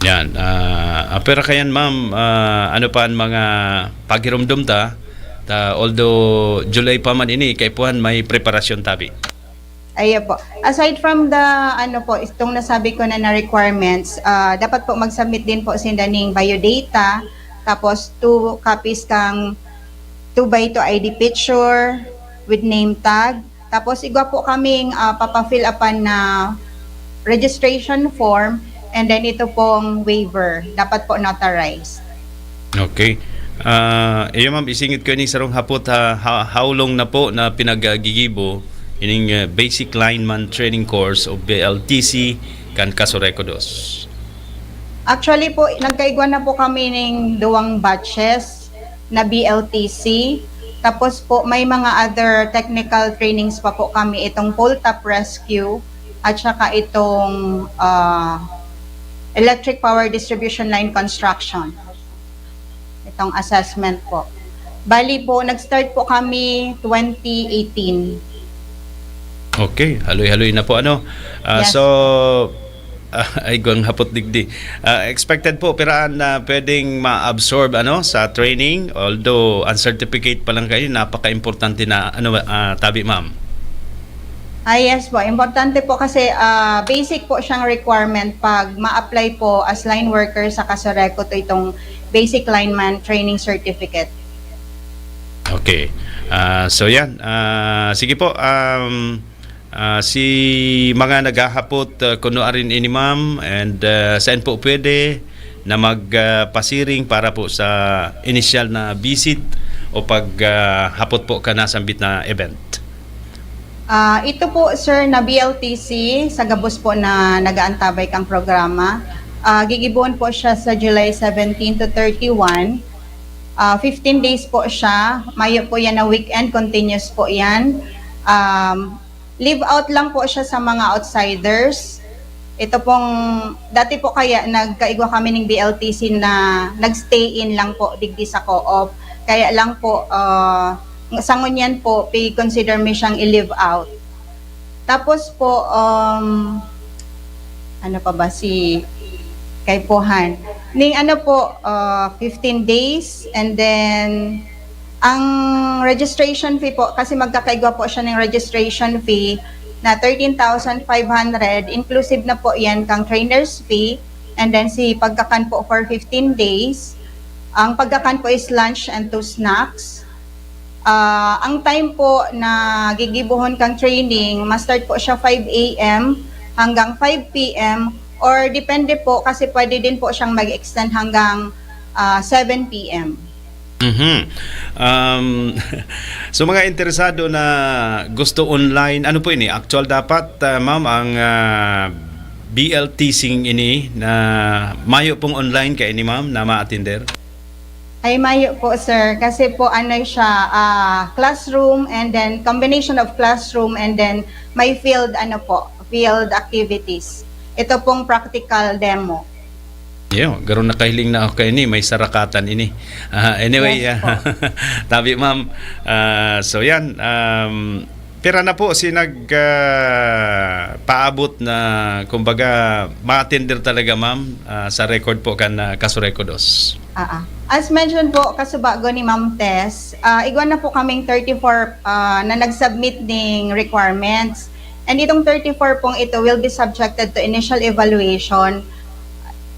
Yan. Ah, ah, pero kayan, ma'am, ah, ano pa ang mga pagirumdom ta? Ta, although July pa man ini, kaipuhan may preparasyon tabi. Ayan po. Aside from the, ano po, itong nasabi ko na na requirements, ah, dapat po mag-submit din po sinda ning biodata, tapos two copies kang two by two I D picture, with name tag. Tapos igwa po kaming, ah, papa-fill upan na registration form, and then ito pong waiver, dapat po notarized. Okay. Ah, iyo, ma'am, isingit ko ining sarong hapot, ha, ha, how long na po na pinaggigibo ining, ah, Basic Lineman Training Course o B L T C kan Casureco Dos? Actually po, nagkaigwa na po kami ning duwang batches na B L T C. Tapos po, may mga other technical trainings pa po kami, itong pole top rescue at saka itong, ah, electric power distribution line construction. Itong assessment po. Bali po, nag-start po kami twenty eighteen. Okay, haloy-haloy na po, ano. Ah, Yes. so, ah, ay, gwang hapot digdi. Ah, expected po, piraan na pwedeng ma-absorb, ano, sa training? Although, ang certificate pa lang kayo, napaka-importante na, ano, ah, tabi, ma'am. Ah, yes po. Importante po kasi, ah, basic po siyang requirement pag ma-apply po as line worker sa Casureco to itong Basic Lineman Training Certificate. Okay. Ah, so yan. Ah, sige po. Um, ah, si mga naghahapot, ah, kuno arin ini, ma'am, and, ah, saan po pwede na magpasiring para po sa initial na visit o pag, ah, hapot po ka nasambit na event? Ah, ito po, sir, na B L T C, sa gabos po na nagaantabay kang programa. Ah, gigibohon po siya sa July seventeen to thirty-one. Ah, fifteen days po siya. Mayo po yan na weekend, continuous po yan. Um, leave out lang po siya sa mga outsiders. Ito pong, dati po kaya nagkaigwa kami ng B L T C na nag-stay in lang po digdi sa co-op. Kaya lang po, ah, sa ngunyan po, pi-consider mi siyang i-leave out. Tapos po, um, ano pa ba si kaipuhan? Ning ano po, ah, fifteen days, and then ang registration fee po, kasi magkakaigwa po siya ng registration fee na thirteen thousand five hundred, inclusive na po yan kang trainer's fee, and then si pagkakan po for fifteen days. Ang pagkakan po is lunch and two snacks. Ah, ang time po na gigibohon kang training, ma-start po siya five A M hanggang five P M, or depende po kasi pwede din po siyang mag-extend hanggang, ah, seven P M. Mhm. Um, so mga interesado na gusto online, ano po ini? Actual dapat, ah, ma'am, ang, ah, B L T C ini na mayo pong online kaini, ma'am, na ma-attender? Ay, mayo po, sir. Kasi po, ano siya, ah, classroom and then combination of classroom and then may field, ano po, field activities. Ito pong practical demo. Yo, garo nakahiling na ako kaini, may sarakatan ini. Ah, anyway, Yes ah, tabi, ma'am. Ah, so yan, um, pira na po si nag, ah, paabot na, kumbaga, ma-attender talaga, ma'am, ah, sa record po kan, ah, Casureco Dos? Ah, ah. As mentioned po, kasubago ni Ma'am Tess, ah, igwa na po kaming thirty-four, ah, na nag-submit ning requirements. And itong thirty-four pong ito will be subjected to initial evaluation.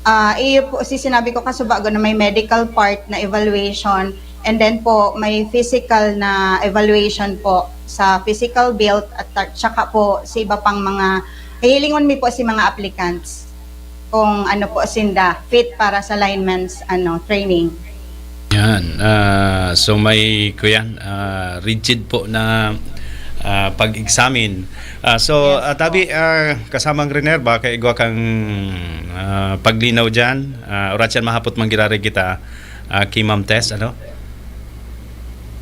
Ah, iyo po si sinabi ko kasubago na may medical part na evaluation, and then po may physical na evaluation po sa physical build at ta-, tsaka po sa iba pang mga, hihilingon mi po si mga applicants kung ano po sinda fit para sa lineman's, ano, training. Yan. Ah, so may, kuyan, ah, rigid po na, ah, pag-examine. Ah, so, Yes ah, tabi, po. Ah, kasamang Riner, baka igwa kang, ah, paglinaw diyan. Ah, oras yan mahapot manggiraray kita, ah, kay Ma'am Tess, ano?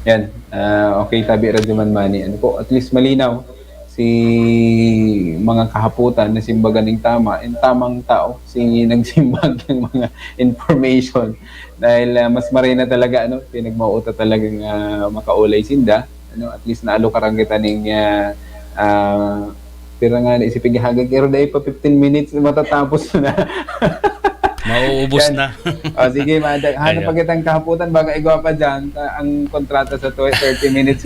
Yan. Ah, okay, tabi, Radyo Man Manny. Ano po, at least malinaw si mga kahaputan na simbagan ning tama, and tamang tao si nagsimbag ng mga information. Dahil, ah, mas maray na talaga, ano, pinagmauta talagang, ah, makaulay sinda. Ano, at least naalukaran kita ning, ah, ah, pira nga na isipig hagag, pero dai pa fifteen minutes na matatapos na. Mauubos Yan. na. O, sige, madag. Hanap Ayo. pa kitang kahaputan, baka igwa pa dyan, ta-, ang kontrata sa tw-, thirty minutes.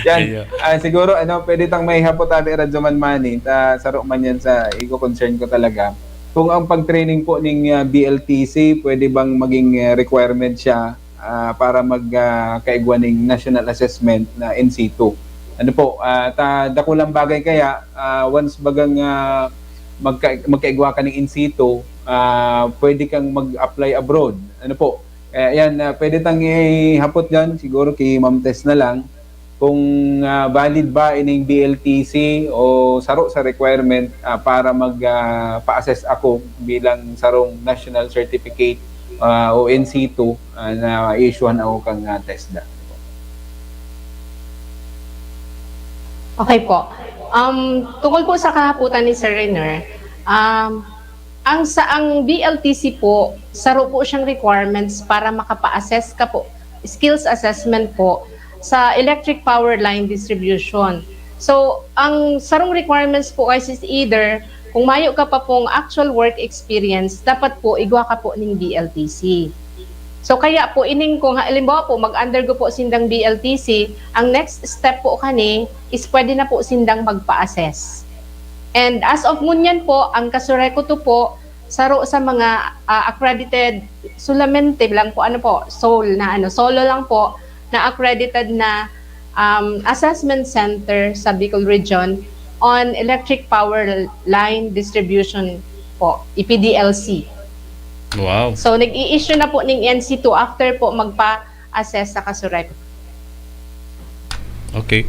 Yan. Ayo. Ah, siguro, ano, pwede tang may hapot, tabi, Radyo Man Manny, ta, saro man yan sa igo concern ko talaga. Kung ang pag-training po ning, ah, B L T C, pwede bang maging, ah, requirement siya, ah, para mag, ah, kaigwa ning national assessment na in situ. Ano po, ah, ta dakulang bagay kaya, ah, once bagang, ah, magka magkaigwa ka ning in situ, ah, pwede kang mag-apply abroad. Ano po, kaya yan, ah, pwede tang ihapot diyan, siguro ki Ma'am Tess na lang, kung, ah, valid ba ining B L T C o saro sa requirement, ah, para mag, ah, pa-assess ako bilang sarong national certificate, ah, o in situ, ah, na i-issuehan ako kan, ah, TESDA. Okay po. Um, tungkol po sa kahapotan ni Sir Rener, um, ang sa ang B L T C po, saro po siyang requirements para makapa-assess ka po, skills assessment po sa electric power line distribution. So, ang sarong requirements po guys is either kung mayo ka pa pong actual work experience, dapat po igwa ka po ning B L T C. So kaya po ining kung halimbawa po mag-undergo po sindang B L T C, ang next step po kani is pwede na po sindang magpa-assess. And as of ngunyan po, ang Kasureko to po, saro sa mga ah, accredited solamente lang po, ano po, sole na ano, solo lang po na accredited na um, assessment center sa Bicol Region on electric power line distribution po, E P D L C. Wow. So nag-i-issue na po ning N C two after po magpa-assess sa Kasureko. Okay.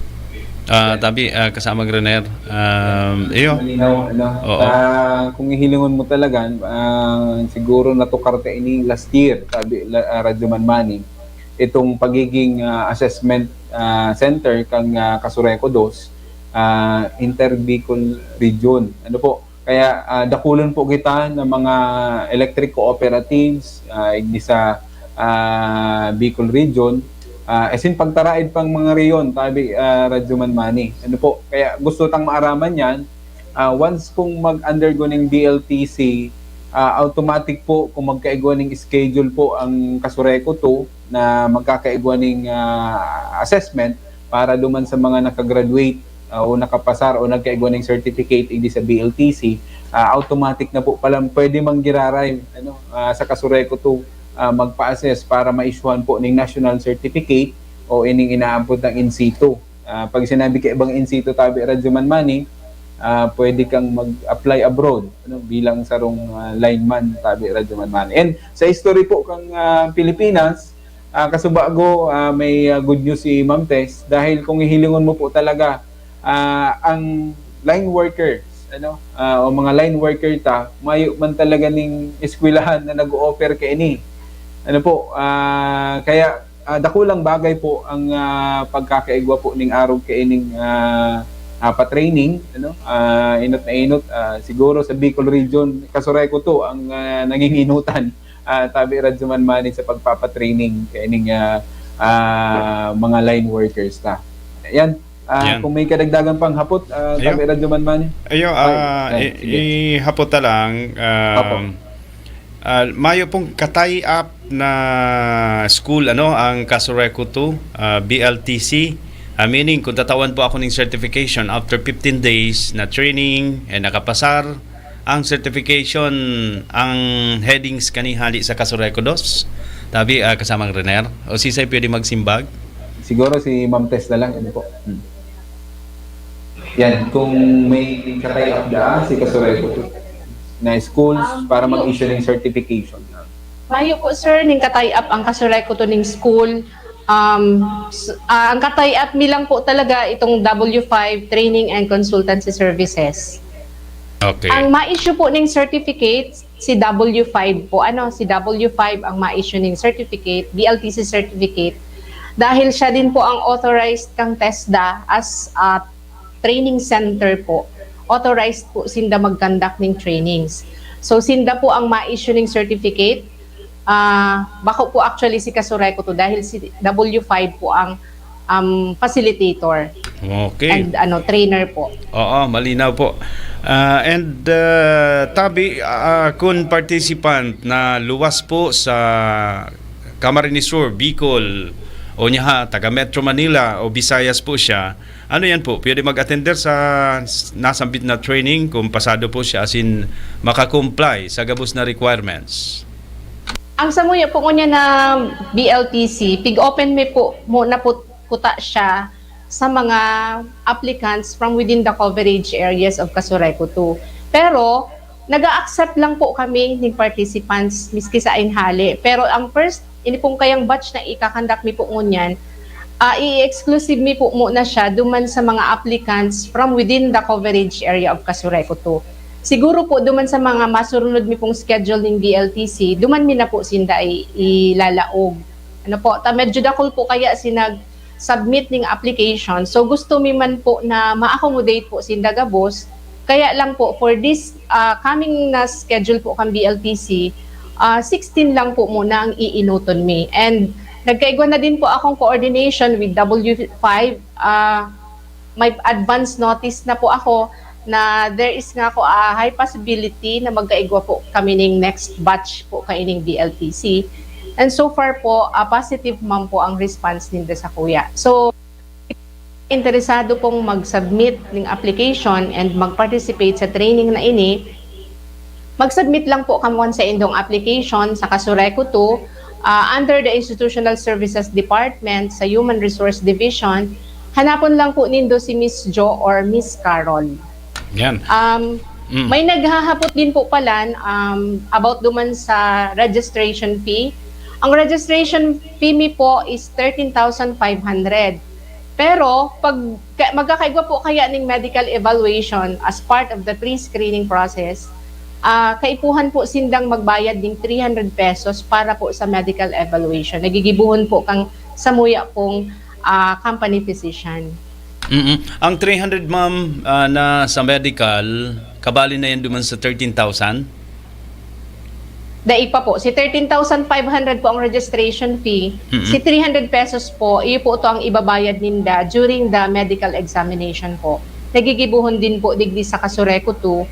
Ah, tabi, ah, kasamang Rener. Um, iyo. Malinaw, ano? Oo. Ah, kung ihilingon mo talaga, ah, siguro natukar ta ini last year, sabi la, ah, Radyo Manmani, itong pagiging ah, assessment ah, center kang ah, Kasureko dos, ah, Inter Bicol Region. Ano po? Kaya ah, dakulon po kita ng mga electric cooperatives, ah, igdi sa ah, Bicol Region, ah, as in pagtaraid pang mga reyon, tabi ah, Radyo Manmani. Ano po? Kaya gusto tang maaraman yan, ah, once kung mag-undergo ning B L T C, ah, automatic po kung magkaigwa ning schedule po ang Kasureko two na magkakaigwa ning ah, assessment para duman sa mga nakagraduate ah, o nakapasar o nagkaigwa ning certificate igdi sa B L T C, ah, automatic na po pala pwede manggiraray ano, ah, sa Kasureko two ah, magpa-assess para ma-issuehan po ning national certificate o ining inaampod ng in situ. Ah, pag sinabi kaibang in situ, tabi Radyo Manmani, ah, pwede kang mag-apply abroad ano, bilang sarong ah, lineman, tabi Radyo Manmani. And sa history po kang ah, Pilipinas, ah, kasubago, ah, may ah, good news si Ma'am Tess dahil kung hihilingon mo po talaga ah, ang line workers ano ah, o mga line worker ta, mayo man talaga ning eskwelahan na nag-o-offer kaini. Ano po, ah, kaya ah, dakulang bagay po ang ah, pagkakaigwa po ning arog kaining ah, ah, pa-training ano ah, inot na inot ah, siguro sa Bicol region, Kasureko two ang ah, nanginginutan ah, tabi Radyo Manmani sa pagpapatraining kaining ah, ah, mga line workers ta. Ayan. Ah, Yan. Kung may kadagdagan pang hapot, ah, Ayo. tabi Radyo Manmani. Ayo, Ay, ah, ay, i- sige. ihapot ta lang. Opo. Um, ah, mayo pong ka-tie-up na school ano ang Kasureko two, ah, B L T C. Ah, meaning, kung tatawan po ako ng certification after fifteen days na training and nakapasar, ang certification, ang headings kani hali sa Kasureko dos. Tabi, ah, kasamang Rener. O sisay pwede magsimbag? Siguro si Ma'am Tess na lang. Ano po? Hmm. Yan, kung may ka-tie-up da, si Kasureko two na schools Um, para ano? Mag-issue ng certification. Mayo po sir, ning ka-tie-up ang Kasureko two ning school. Um, s- ah, ang ka-tie-up mi lang po talaga itong W five Training and Consultancy Services. Okay. Ang ma-issue po ning certificate, si W five po. Ano, si W five ang ma-issue ning certificate, B L T C certificate. Dahil siya din po ang authorized kang TESDA as a training center po. Authorized po sinda mag-conduct ning trainings. So, sinda po ang ma-issue ning certificate. Ah, bako po actually si Kasureko two dahil si W five po ang um, facilitator Okay. and ano trainer po. Oo, malinaw po. Ah, and ah, tabi, ah, kung participant na luwas po sa Camarines Sur, Bicol, o niya ha, taga Metro Manila o Visayas po siya, ano yan po? Pwede mag-attender sa s- nasambit na training kung pasado po siya, as in, makakomply sa gabos na requirements? Ang samuya po ngunyan na B L T C, pig-open mi po muna po kuta siya sa mga applicants from within the coverage areas of Casureco two. Pero, nag-a-accept lang po kami ning participants, miski sa inhali. Pero ang first, ini pong kayang batch na ika-conduct mi po ngunyan, ah, i-exclusive mi po muna siya duman sa mga applicants from within the coverage area of Casureco two. Siguro po, duman sa mga masurnod mi pong schedule ning B L T C, duman mi na po sinda i-, ilalaog. Ano po, ta medyo dakul po kaya si nag-submit ning application. So, gusto mi man po na ma-accommodate po sinda gabos. Kaya lang po, for this, ah, coming na schedule po kan B L T C, ah, sixteen lang po muna ang iinuton mi. And nagkaigwa na din po akong coordination with W five. Ah, may advance notice na po ako na there is nga ako a high possibility na magkaigwa po kami ning next batch po kaining B L T C. And so far po, ah, positive man po ang response ninda sakuya. So, interesado pong mag-submit ning application and mag-participate sa training na ini, mag-submit lang po kamo kan saindong application sa Casureco two, ah, under the Institutional Services Department sa Human Resource Division. Hanapon lang po nindo si Miss Jo or Miss Carol. Yan. Um, Mm. May naghahapot din po pala, um, about duman sa registration fee. Ang registration fee mi po is thirteen thousand five hundred. Pero pag ka- magkakaigwa po kaya ning medical evaluation as part of the pre-screening process, ah, kaipuhan po sindang magbayad ning three hundred pesos para po sa medical evaluation. Nagigibuhon po kan samuya pong, ah, company physician. Mm-mm. Ang three hundred, ma'am, ah, na sa medical, kabali na yan duman sa thirteen thousand? Dai pa po. Si thirteen thousand five hundred po ang registration fee. Mm-mm. Si three hundred pesos po, iyo po ito ang ibabayad ninda during the medical examination po. Nagigibuhon din po digdi sa Casureco two.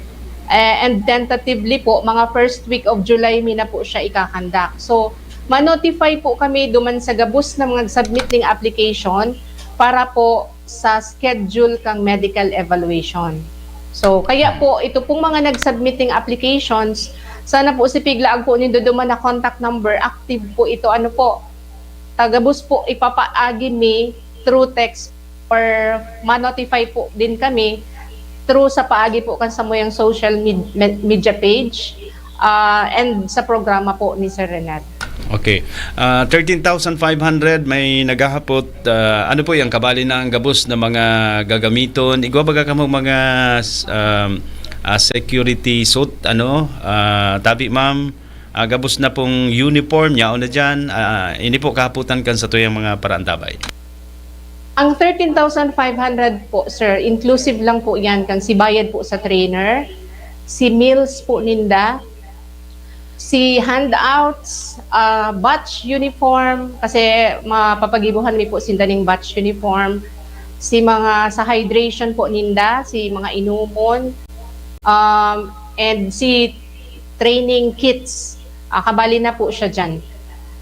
Eh, and tentatively po, mga first week of July mi na po siya ikakandak. So, ma-notify po kami duman sa gabos na mga submit ning application para po sa schedule kang medical evaluation. So, kaya po, ito pong mga nag-submit ning applications, sana po si piglaag po nindo duman na contact number, active po ito, ano po, tagabos po ipapaagi mi through text or ma-notify po din kami through sa paagi po kan samuyang social med- med- media page, ah, and sa programa po ni Sir Renat. Okay. Ah, thirteen thousand five hundred may naghahapot. Ah, ano po yung kabali na ang gabos na mga gagamiton? Igwa baga kamo mga s- um, ah, security suit, ano? Ah, tabi, ma'am, ah, gabos na pong uniform, yaon na dyan. Ah, ini po kahaputan kan satuyang mga paraantabay. Ang thirteen thousand five hundred po, sir, inclusive lang po yan kan si bayad po sa trainer, si meals po ninda, si handouts, ah, batch uniform, kasi mapapagibuhan mi po sinda ning batch uniform, si mga sa hydration po ninda, si mga inumon, um, and si training kits. Ah, kabali na po siya dyan.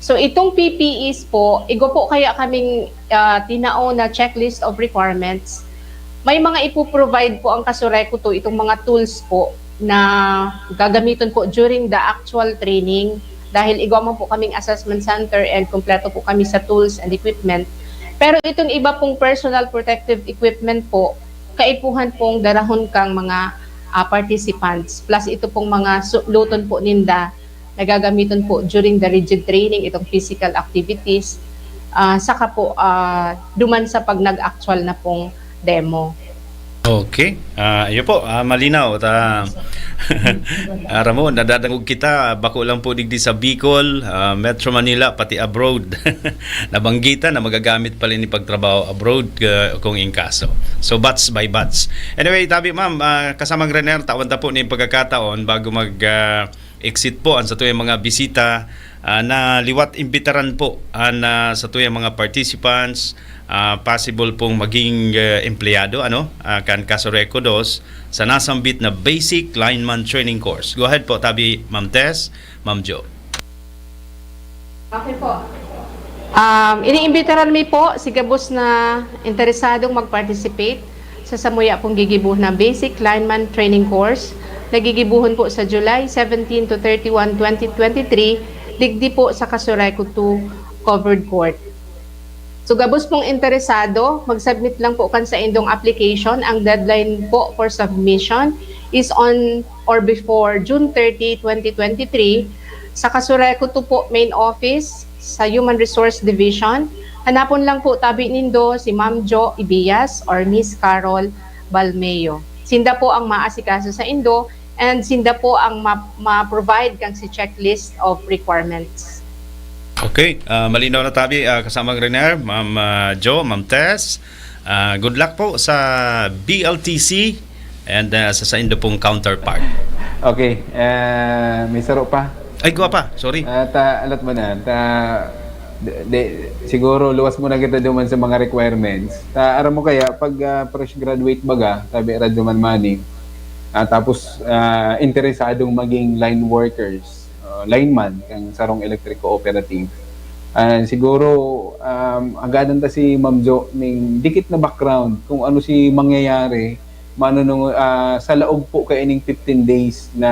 So, itong P P Es po, igwa po kaya kaming, ah, tinao na checklist of requirements. May mga ipo-provide po ang Casureco two, itong mga tools po na gagamiton po during the actual training. Dahil igwa man po kaming assessment center and kompleto po kami sa tools and equipment. Pero itong iba pong personal protective equipment po, kaipuhan pong darahon kang mga, ah, participants. Plus ito pong mga su- luton po ninda na gagamiton po during the rigid training, itong physical activities, ah, saka po, ah, duman sa pag nag-actual na pong demo. Okay. Ah, iyo po, ah, malinaw. Ta, ah, Ramon, nadadangog kita, bako lang po digdi sa Bicol, ah, Metro Manila, pati abroad. Nabanggitan na magagamit pala ni pagtrabaho abroad, ah, kung in kaso. So, batch by batch. Anyway, tabi, ma'am, ah, kasamang Rener, tawan ta po ni pagkakataon bago mag, ah, exit po ang satuyang mga bisita, ah, na liwat imbitaran po ang, ah, satuyang mga participants, ah, possible pong maging, ah, empleyado, ano, ah, kan Casureco dos sa nasambit na Basic Lineman Training Course. Go ahead po, tabi, Ma'am Tess, Ma'am Jo. Okay po. Um, iniimbitaran mi po si gabos na interesadong mag-participate sa samuya pong gigibuhon na Basic Lineman Training Course na gigibuhon po sa July seventeen to thirty-one, twenty twenty-three, digdi po sa Casureco two covered court. So, gabos pong interesado, mag-submit lang po kan saindong application. Ang deadline po for submission is on or before June thirty, twenty twenty-three, sa Casureco two po main office, sa Human Resource Division. Hanapon lang po tabi nindo si Ma'am Jo Ibias or Miss Carol Balmeo. Sinda po ang maasikaso saindo and sinda po ang ma-, ma-provide kang si checklist of requirements. Okay, ah, malinaw na tabi, ah, kasamang Renier, Ma'am, ah, Jo, Ma'am Tess. Ah, good luck po sa B L T C and, ah, sa saindo pong counterpart. Okay, ah, may saro pa. Ay, guwa pa. Sorry. Ah, ta, alat mo na. Ta, de, de, siguro luwas mo na kita duman sa mga requirements. Ta, aram mo kaya, pag ah, fresh graduate baga, tabi Radyo Man Money, ah, tapos ah, interesadong maging line workers, ah, lineman, kang sarong electric cooperative. Ah, siguro, um, agadan ta si Ma'am Jo ning dikit na background kung ano si mangyayari manunung, ah, sa laog po kaining fifteen days na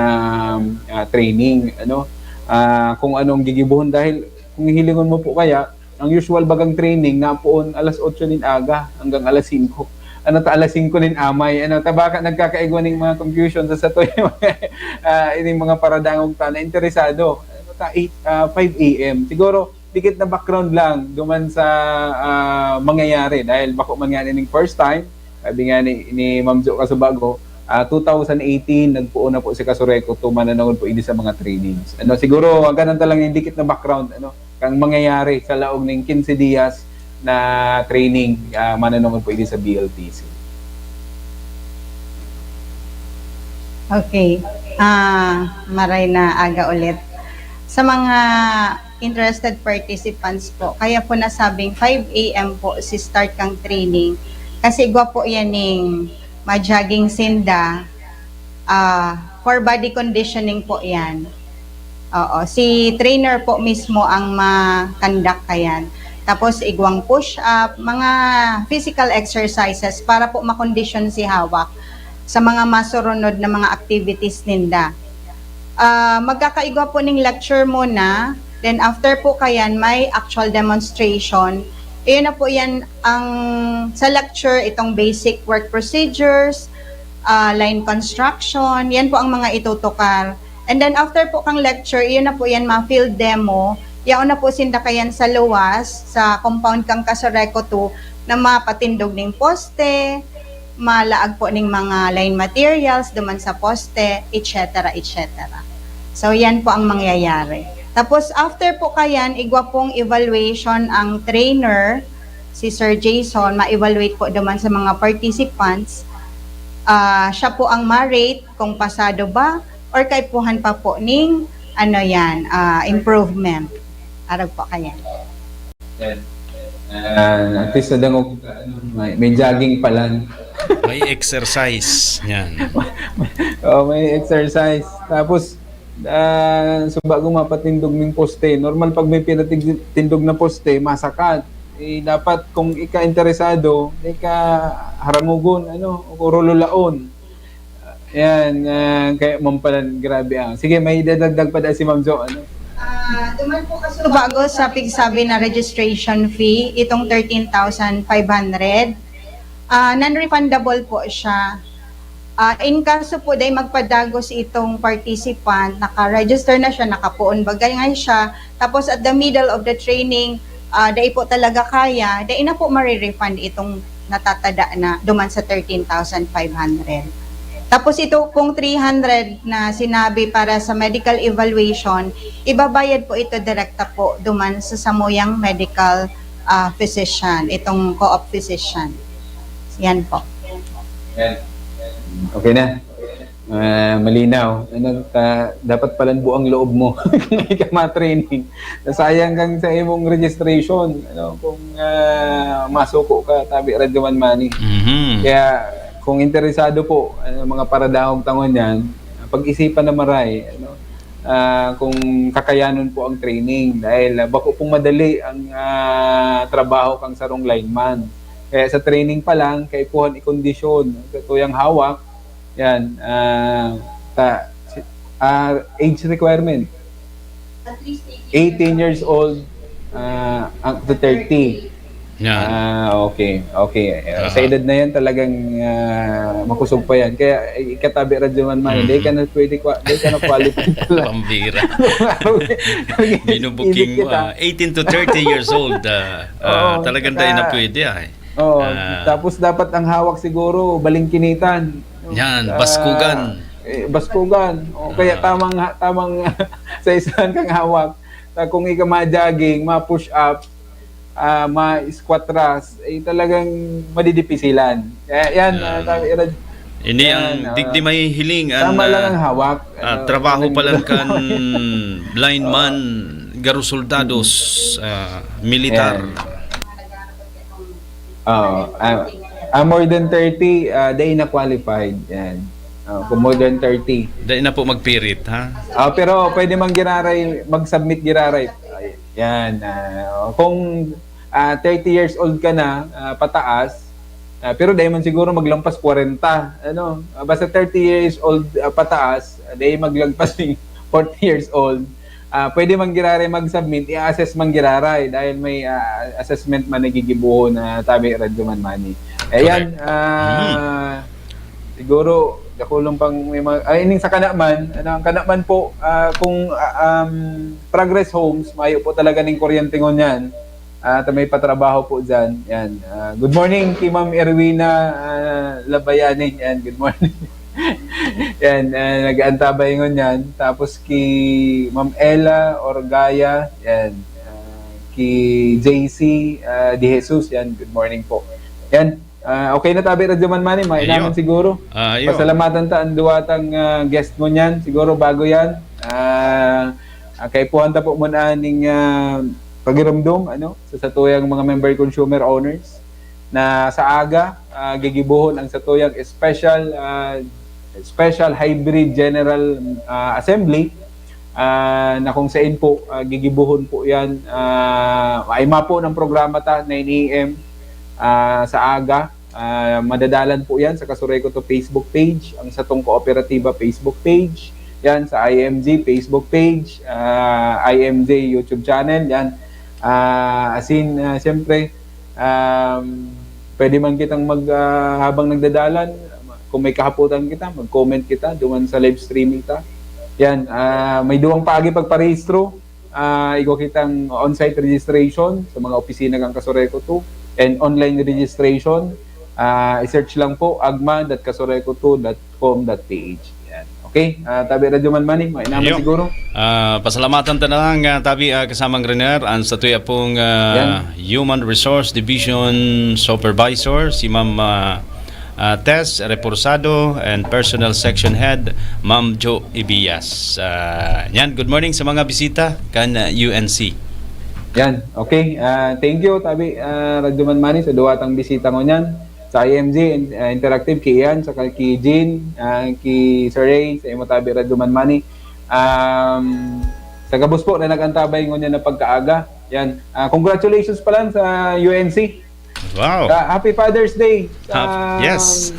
ah, training, ano, ah, kung anong gigibohon. Dahil kung hihilingon mo po kaya, ang usual bagang training napoon alas otso nin aga hanggang alas singko. Ano ta, alas singko nin amay, ano ta, baka nagkakaigwa ning mga confusion sa sato, ah, ining mga paradangog ta na interesado. Ano ta, eight, ah, five a m. Siguro, dikit na background lang duman sa ah, mangyayari, dahil bako man nga ning first time, sabi nga ni, ni Ma'am Jo Casubago, ah, two thousand eighteen, nagpoon na po si Casureco to mananangod po ini sa mga trainings. Ano, siguro, ang ganun talang yung dikit na background, ano, kang mangyayari sa laog ning quince dias na training, ah, mananangod po ini sa B L T C. Okay. Ah, maray na aga ulit. Sa mga interested participants po, kaya po nasabing five a m po si start kang training. Kasi igwa po yan ning ma-jogging sinda, ah, for body conditioning po yan. Oo, si trainer po mismo ang ma-conduct kayan. Tapos igwang push-up, mga physical exercises para po makondisyon si hawak sa mga masurunod na mga activities ninda. Ah, magkakaigwa po ning lecture muna, then after po kayan may actual demonstration. Iyon na po yan ang sa lecture, itong basic work procedures, ah, line construction, yan po ang mga itutukar. And then after po kang lecture, iyon na po yan, mga field demo. Yaon na po sinda kayan sa luwas, sa compound kang Casureco two, na mapatindog ning poste, malaag po ning mga line materials duman sa poste, et cetera, et cetera. So, yan po ang mangyayari. Tapos, after po kayan, igwa pong evaluation ang trainer, si Sir Jason, ma-evaluate po duman sa mga participants. Ah, siya po ang ma-rate kung pasado ba or kaipuhan pa po ning, ano yan, ah, improvement. Arog po kayan. Yan. Ah, at least nadangog ka, ano, may, may jogging pa lang. May exercise. Yan. Oh, may exercise. Tapos, ah, so bago mapatindog ning poste, normal pag may pinatindog na poste, masakat. Eh, dapat kung ika interesado, di ka haramugon, ano, o kurululaon. Yan, ah, kaya mampalan, grabe ah. Sige, may idadagdag pa dahil si Ma'am Jo, ano? Ah, duman po kasi bago sa pigsabi na registration fee, itong thirteen thousand five hundred, ah, non-refundable po siya. Ah, in kaso po dahil magpadagos itong participant, naka-register na siya, nakapoon bagay nga siya, tapos at the middle of the training, ah, dai po talaga kaya, dai na po marirefund itong natatada na duman sa thirteen thousand five hundred. Tapos ito pong three hundred na sinabi para sa medical evaluation, ibabayad po ito direkta po duman sa samuyang medical ah, physician, itong co-op physician. Yan po. Okay na. Ah, malinaw. Ano, ta, dapat palanbo ang loob mo kung may ka ma-training. Nasayang kang sa imong registration, ano, kung ah, masuko ka, tabi Radyo Man Money. Mhm. Kaya kung interesado po, ano, mga paradangog ta ngunyan, pag-isipan na maray, ano, ah, kung kakayanon po ang training. Dahil ah, bako pong madali ang ah, trabaho kang sarong lineman. Kaya sa training pa lang, kaipuhan ikondisyon sa tuyang hawak, yan, ah, ta, si- ah, age requirement. eighteen years old, ah, up to thirty. Yan. Ah, okay. Okay. Eh, Aha. Sa edad na yan, talagang ah, makusog pa yan. Kaya, eh, katabi radyo man man, Mhm. hindi ka na pwede, kwa- hindi ka na qualified talaga. Pambira. Binubuking Binubuking mo, mo. Ah, eighteen to thirty years old. Ah, ah, Oo, talagang saka- dahil na pwede ay. Oo. Ah. Tapos dapat ang hawak siguro, balingkinitan. Yan, Ah, baskugan. Eh, baskugan. O kaya Ah. tamang, tamang saisahan kang hawak. Ah, kung ika ma-jogging, ma-push up, ah, ma-squat thrust, eh, talagang madidipisilan. Kaya yan, Yan. ah, sabi, Rad- Ini Yan, ang ah, digdi may hiling an, tama lang ah, ang hawak. ah, Ano, trabaho ano, pa lang kan blind man, garo soldados, ah, militar. Yan. Oo. Ah, ah, more than thirty, ah, dai na qualified. Yan. Ah, kung more than thirty. Dai na po magpirit, ha? Ah, pero pwede man giraray, mag-submit giraray. Ay, yan. Ah, kung ah, thirty years old ka na, ah, pataas, ah, pero dai man siguro maglampas kwarenta, ano? Ah, basta thirty years old, ah, pataas, ah, dai maglagpas ning forty years old. Ah, pwede man giraray mag-submit, i-assess man giraray dahil may ah, assessment man nagigibuhon na tabi radyo man money. Ayan, Correct. Ah, siguro dakulong pang may mga, ay, ining sa kanaman, ano, ang kanaman po, ah, kung ah, um, Progress Homes, mayo po talaga ning kuryente ngunyan. At may patrabaho po dyan. Yan. Ah, good morning kay Ma'am Erwina ah, Labayani. Yan, good morning. Yan, ah, nag-aantabay ngunyan. Tapos kay Ma'am Ella Orgaya. Yan. Ah, kay J C ah, De Jesus. Yan, good morning po. Yan. Ah, okay na tabi, Radyo Man Manny. Mainaman Iyo. Siguro. Ah, iyo. Pasalamatan ta ang duwatang ah, guest mo niyan. Siguro bago yan. Ah, ah, kaipuhan ta po muna ning ah, pagirumdom, ano, sa satuyang mga member consumer owners na sa aga, ah, gigibuhon ang satuyang special ah, special hybrid general ah, assembly ah, na kung saan po ah, gigibuhon po yan ah, ay mapo ng programa ta nine a.m. ah, sa aga. Ah, madadalan po yan sa Kasurekoto Facebook page, ang satong kooperatiba Facebook page, yan sa I M G Facebook page, ah, I M J YouTube channel, yan. Ah, as in, ah, siyempre, um, pwede man kitang mag, ah, habang nagdadalan, kung may kahapotan kita, mag-comment kita, duman sa live streaming ta. Yan, ah, may duwang paagi pagparehistro. Ah, igwa kitang on-site registration sa mga opisina kan Kasurekoto and online registration. Ah, i-search lang po agma dot kasurekoto dot com dot ph. Yan. Okay, ah, tabi Radyo Man Manny, mainaman Iyo. Siguro. Ah, pasalamatan ta na lang, ah, tabi, ah, kasamang Rener, ang satuya pong ah, Yan. Human Resource Division Supervisor, si Ma'am ah, ah, Tess Reporsado, and Personnel Section Head, Ma'am Jo Ibias. Ah, yan, good morning sa mga bisita kan ah, U N C. Yan. Okay. Ah, thank you, tabi ah, Radyo Man Manny, sa duwatang bisita ngunyan sa I M G in- ah, Interactive, kay Ian, sa kay Jean, ah, kay Sir Ray, sa imo tabi Radyo Man Manny. Um, sa gabos po na nag-antabay ngunyan na pagkaaga. Yan. Ah, congratulations pa lang sa U N C. Wow. Ah, happy Father's Day sa Hap- yes.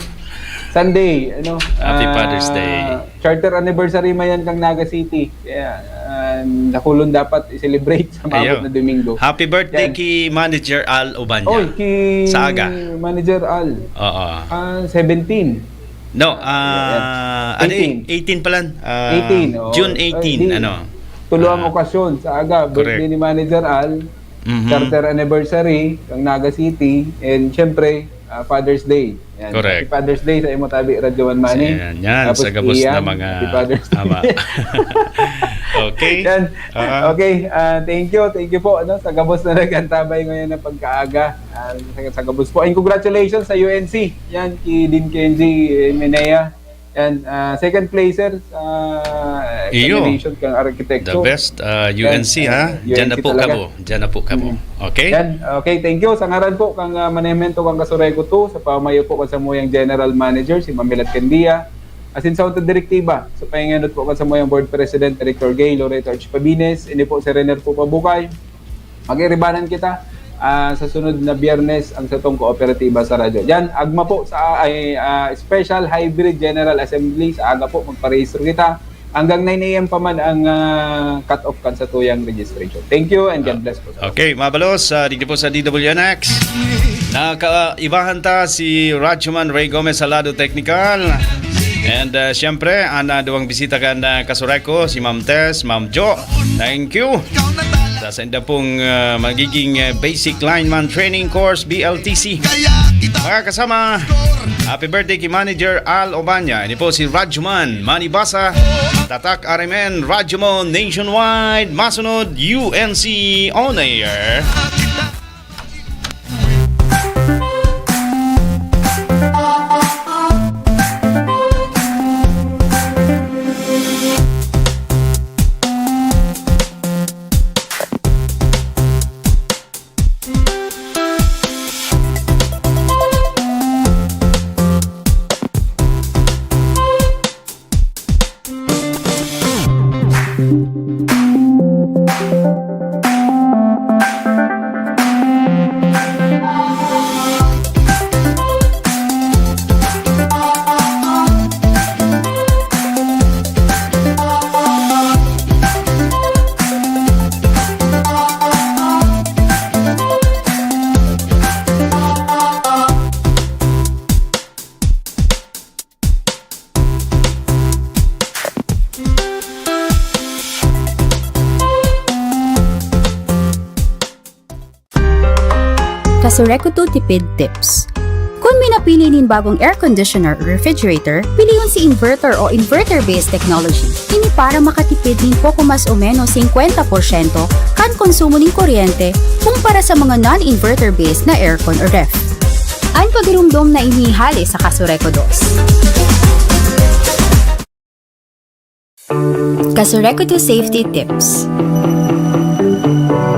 Sunday, ano? Happy Ah, Father's Day. Charter anniversary man yan kang Naga City. Kaya ah, nakulon dapat i-celebrate sa maabot Ayo. Na Domingo. Happy birthday Yan. Kay Manager Al Obanya. Oy, kay Sa aga. Manager Al. Oo. Ah, seventeen. No, ah, ano Eighteen. eh, eighteen pala. Ah, Eighteen, oo. June eighteen, Ay, di, ano. Tulo ang Ah, okasyon sa aga. Birthday correct. Ni Manager Al, Mhm. Charter Anniversary, ang Naga City, and syempre, ah, Father's Day. Yan. Correct. Happy Father's Day sa imo tabi, Radyo Man Manny. Yan, yan. Tapos Sa gabos Ian, na mga Happy Father's Day. Tama. Okay. Yan. Ah. Okay. Ah, thank you. Thank you po, ano, sa gabos na nag-antabay ngayon ng pagkaaga. Ah, sa, sa gabos po. And congratulations sa U N C. Yan, kay Dean Kenji Menea. Yan, ah, second placer sa Iyo. Examination kang Architecture. The best, ah, U N C, Yan, ha? ah, Diyan na U N C po talaga. Kamo. Diyan na po Kamo. Mm. Okay? Yan, okay, thank you. Sa ngaran po kang ah, manehmento kang Kasurekoto, sa pamayo po kan samuyang General Manager, si Ma'am Milat Candia, asin sa unta direktiba, sa pangingenot po kan samuyang Board President, Director Gay, Loreto Archipabines, ini po si Rener po Pabukay. Mag-iribanan kita ah, sa sunod na Biyernes ang satong kooperatiba sa radyo. Yan, agma po sa ay, ah, special hybrid General Assembly. Sa aga po, magparehistro kita. Hanggang nine a m pa man ang, ah, cut-off kan satuyang registration. Thank you and God bless po. Okay, mabalos, ah, digdi po sa D W N X. Nakaibahan ta si Radyoman Ray Gomez sa lado technical. And, ah, siyempre, ang, ah, duwang bisita kan, ah, Kasureko, si Ma'am Tess, Ma'am Jo. Thank you. Sa sainda pong, ah, magiging, ah, Basic Lineman Training Course, B L T C. Mga kasama, happy birthday kay Manager Al Obanya. Ini po si Radyoman Manibasa, Tatak R M N, Radyo Mo Nationwide. Masunod, U N C On Air. Kasureko Two Tipid Tips. Kun minapili nin bagong air conditioner o refrigerator, pilion si inverter o inverter-based technology. Ini para makatipid nin poko mas o menos singkwenta porsyento kan konsumo nin kuryente kumpara sa mga non-inverter-based na aircon o ref. An pagirumdom na ini hale sa Kasureko Dos. Kasureko Two Safety Tips.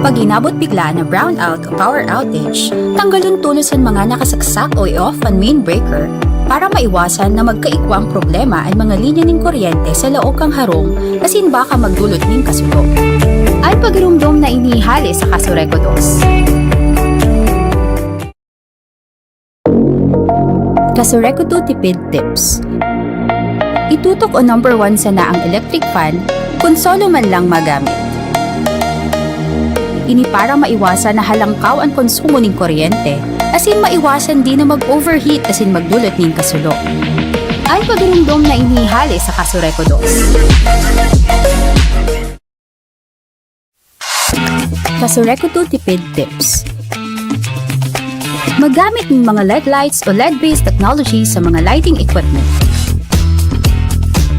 Pag inabot bigla na brownout o power outage, tanggalon tolos an mga nakasaksak o i-off an main breaker para maiwasan na magkaigwang problema an mga linya nin kuryente sa laog kan harong asin baka magdulot nin kasulo. An pagirumdom na ini hale sa Kasureko Dos. Kasureko Two Tipid Tips. Itutok o number one sana ang electric fan kun solo man lang magamit. Ini para maiwasan na halangkaw an konsumo nin kuryente, asin maiwasan din na mag-overheat asin magdulot nin kasulo. An pagirumdom na ini hale sa Kasureko Dos. Kasureko Two Tipid Tips. Maggamit ng mga L E D lights o L E D-based technology sa mga lighting equipment.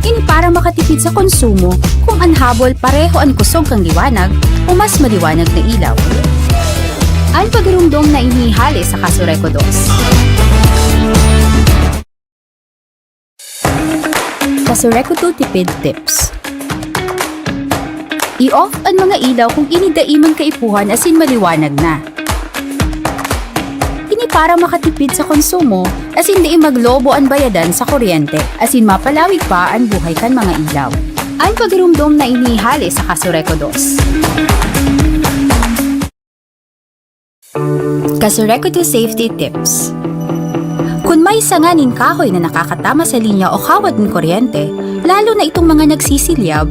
Ini para makatipid sa konsumo kung an habol pareho an kusog kan liwanag o mas maliwanag na ilaw. An pagirumdom na ini hale sa Kasureko Dos. Kasureko Two Tipid Tips. I-off an mga ilaw kung ini dai man kaipuhan asin maliwanag na. Ini para makatipid sa konsumo, asin dai maglobo an bayadan sa kuryente, asin mapalawig pa an buhay kan mga ilaw. An pagirumdom na ini hale sa Kasureko Dos. Kasureko Two Safety Tips. Kun may sanga nin kahoy na nakakatama sa linya o kawad nin kuryente, lalo na itong mga nagsisilyab,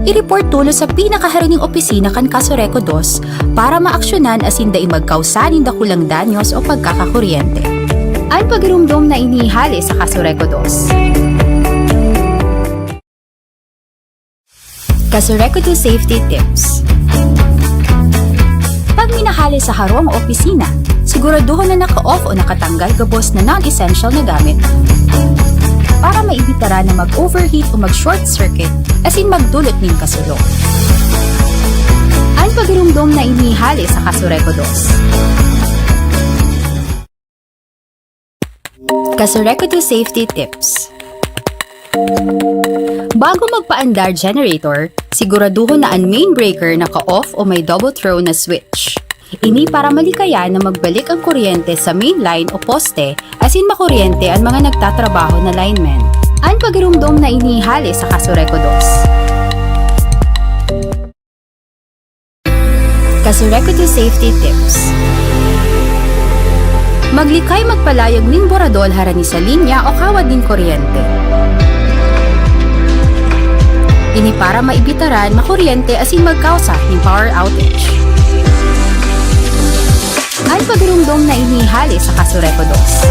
i-report tolos sa pinakaharaning opisina kan Kasureko Dos para maaksyonan asin dai magkausa nin dakulang danyos o pagkakakuryente. An pagirumdom na ini hale sa Kasureko Dos. Kasureko Two Safety Tips. Pag minahali sa harong o opisina, siguraduhon na naka-off o nakatanggal gabos na non-essential na gamit para maibitara na mag-overheat o mag-short circuit asin magdulot nin kasulo. An pagirumdom na ini hale sa Kasureko Dos. Kasureko Two Safety Tips. Bago magpaandar generator, siguraduhon na an main breaker naka-off o may double throw na switch. Ini para malikayan na magbalik ang kuryente sa main line o poste asin makuryente an mga nagtatrabaho na linemen. An pagirumdom na ini hale sa Kasureko Dos. Kasureko Two Safety Tips. Maglikay magpalayag nin boradol harani sa linya o kawad nin kuryente. Ini para maibitaran makuryente asin magkausa nin power outage. An pagiromdom na ini hale sa Casureco dos.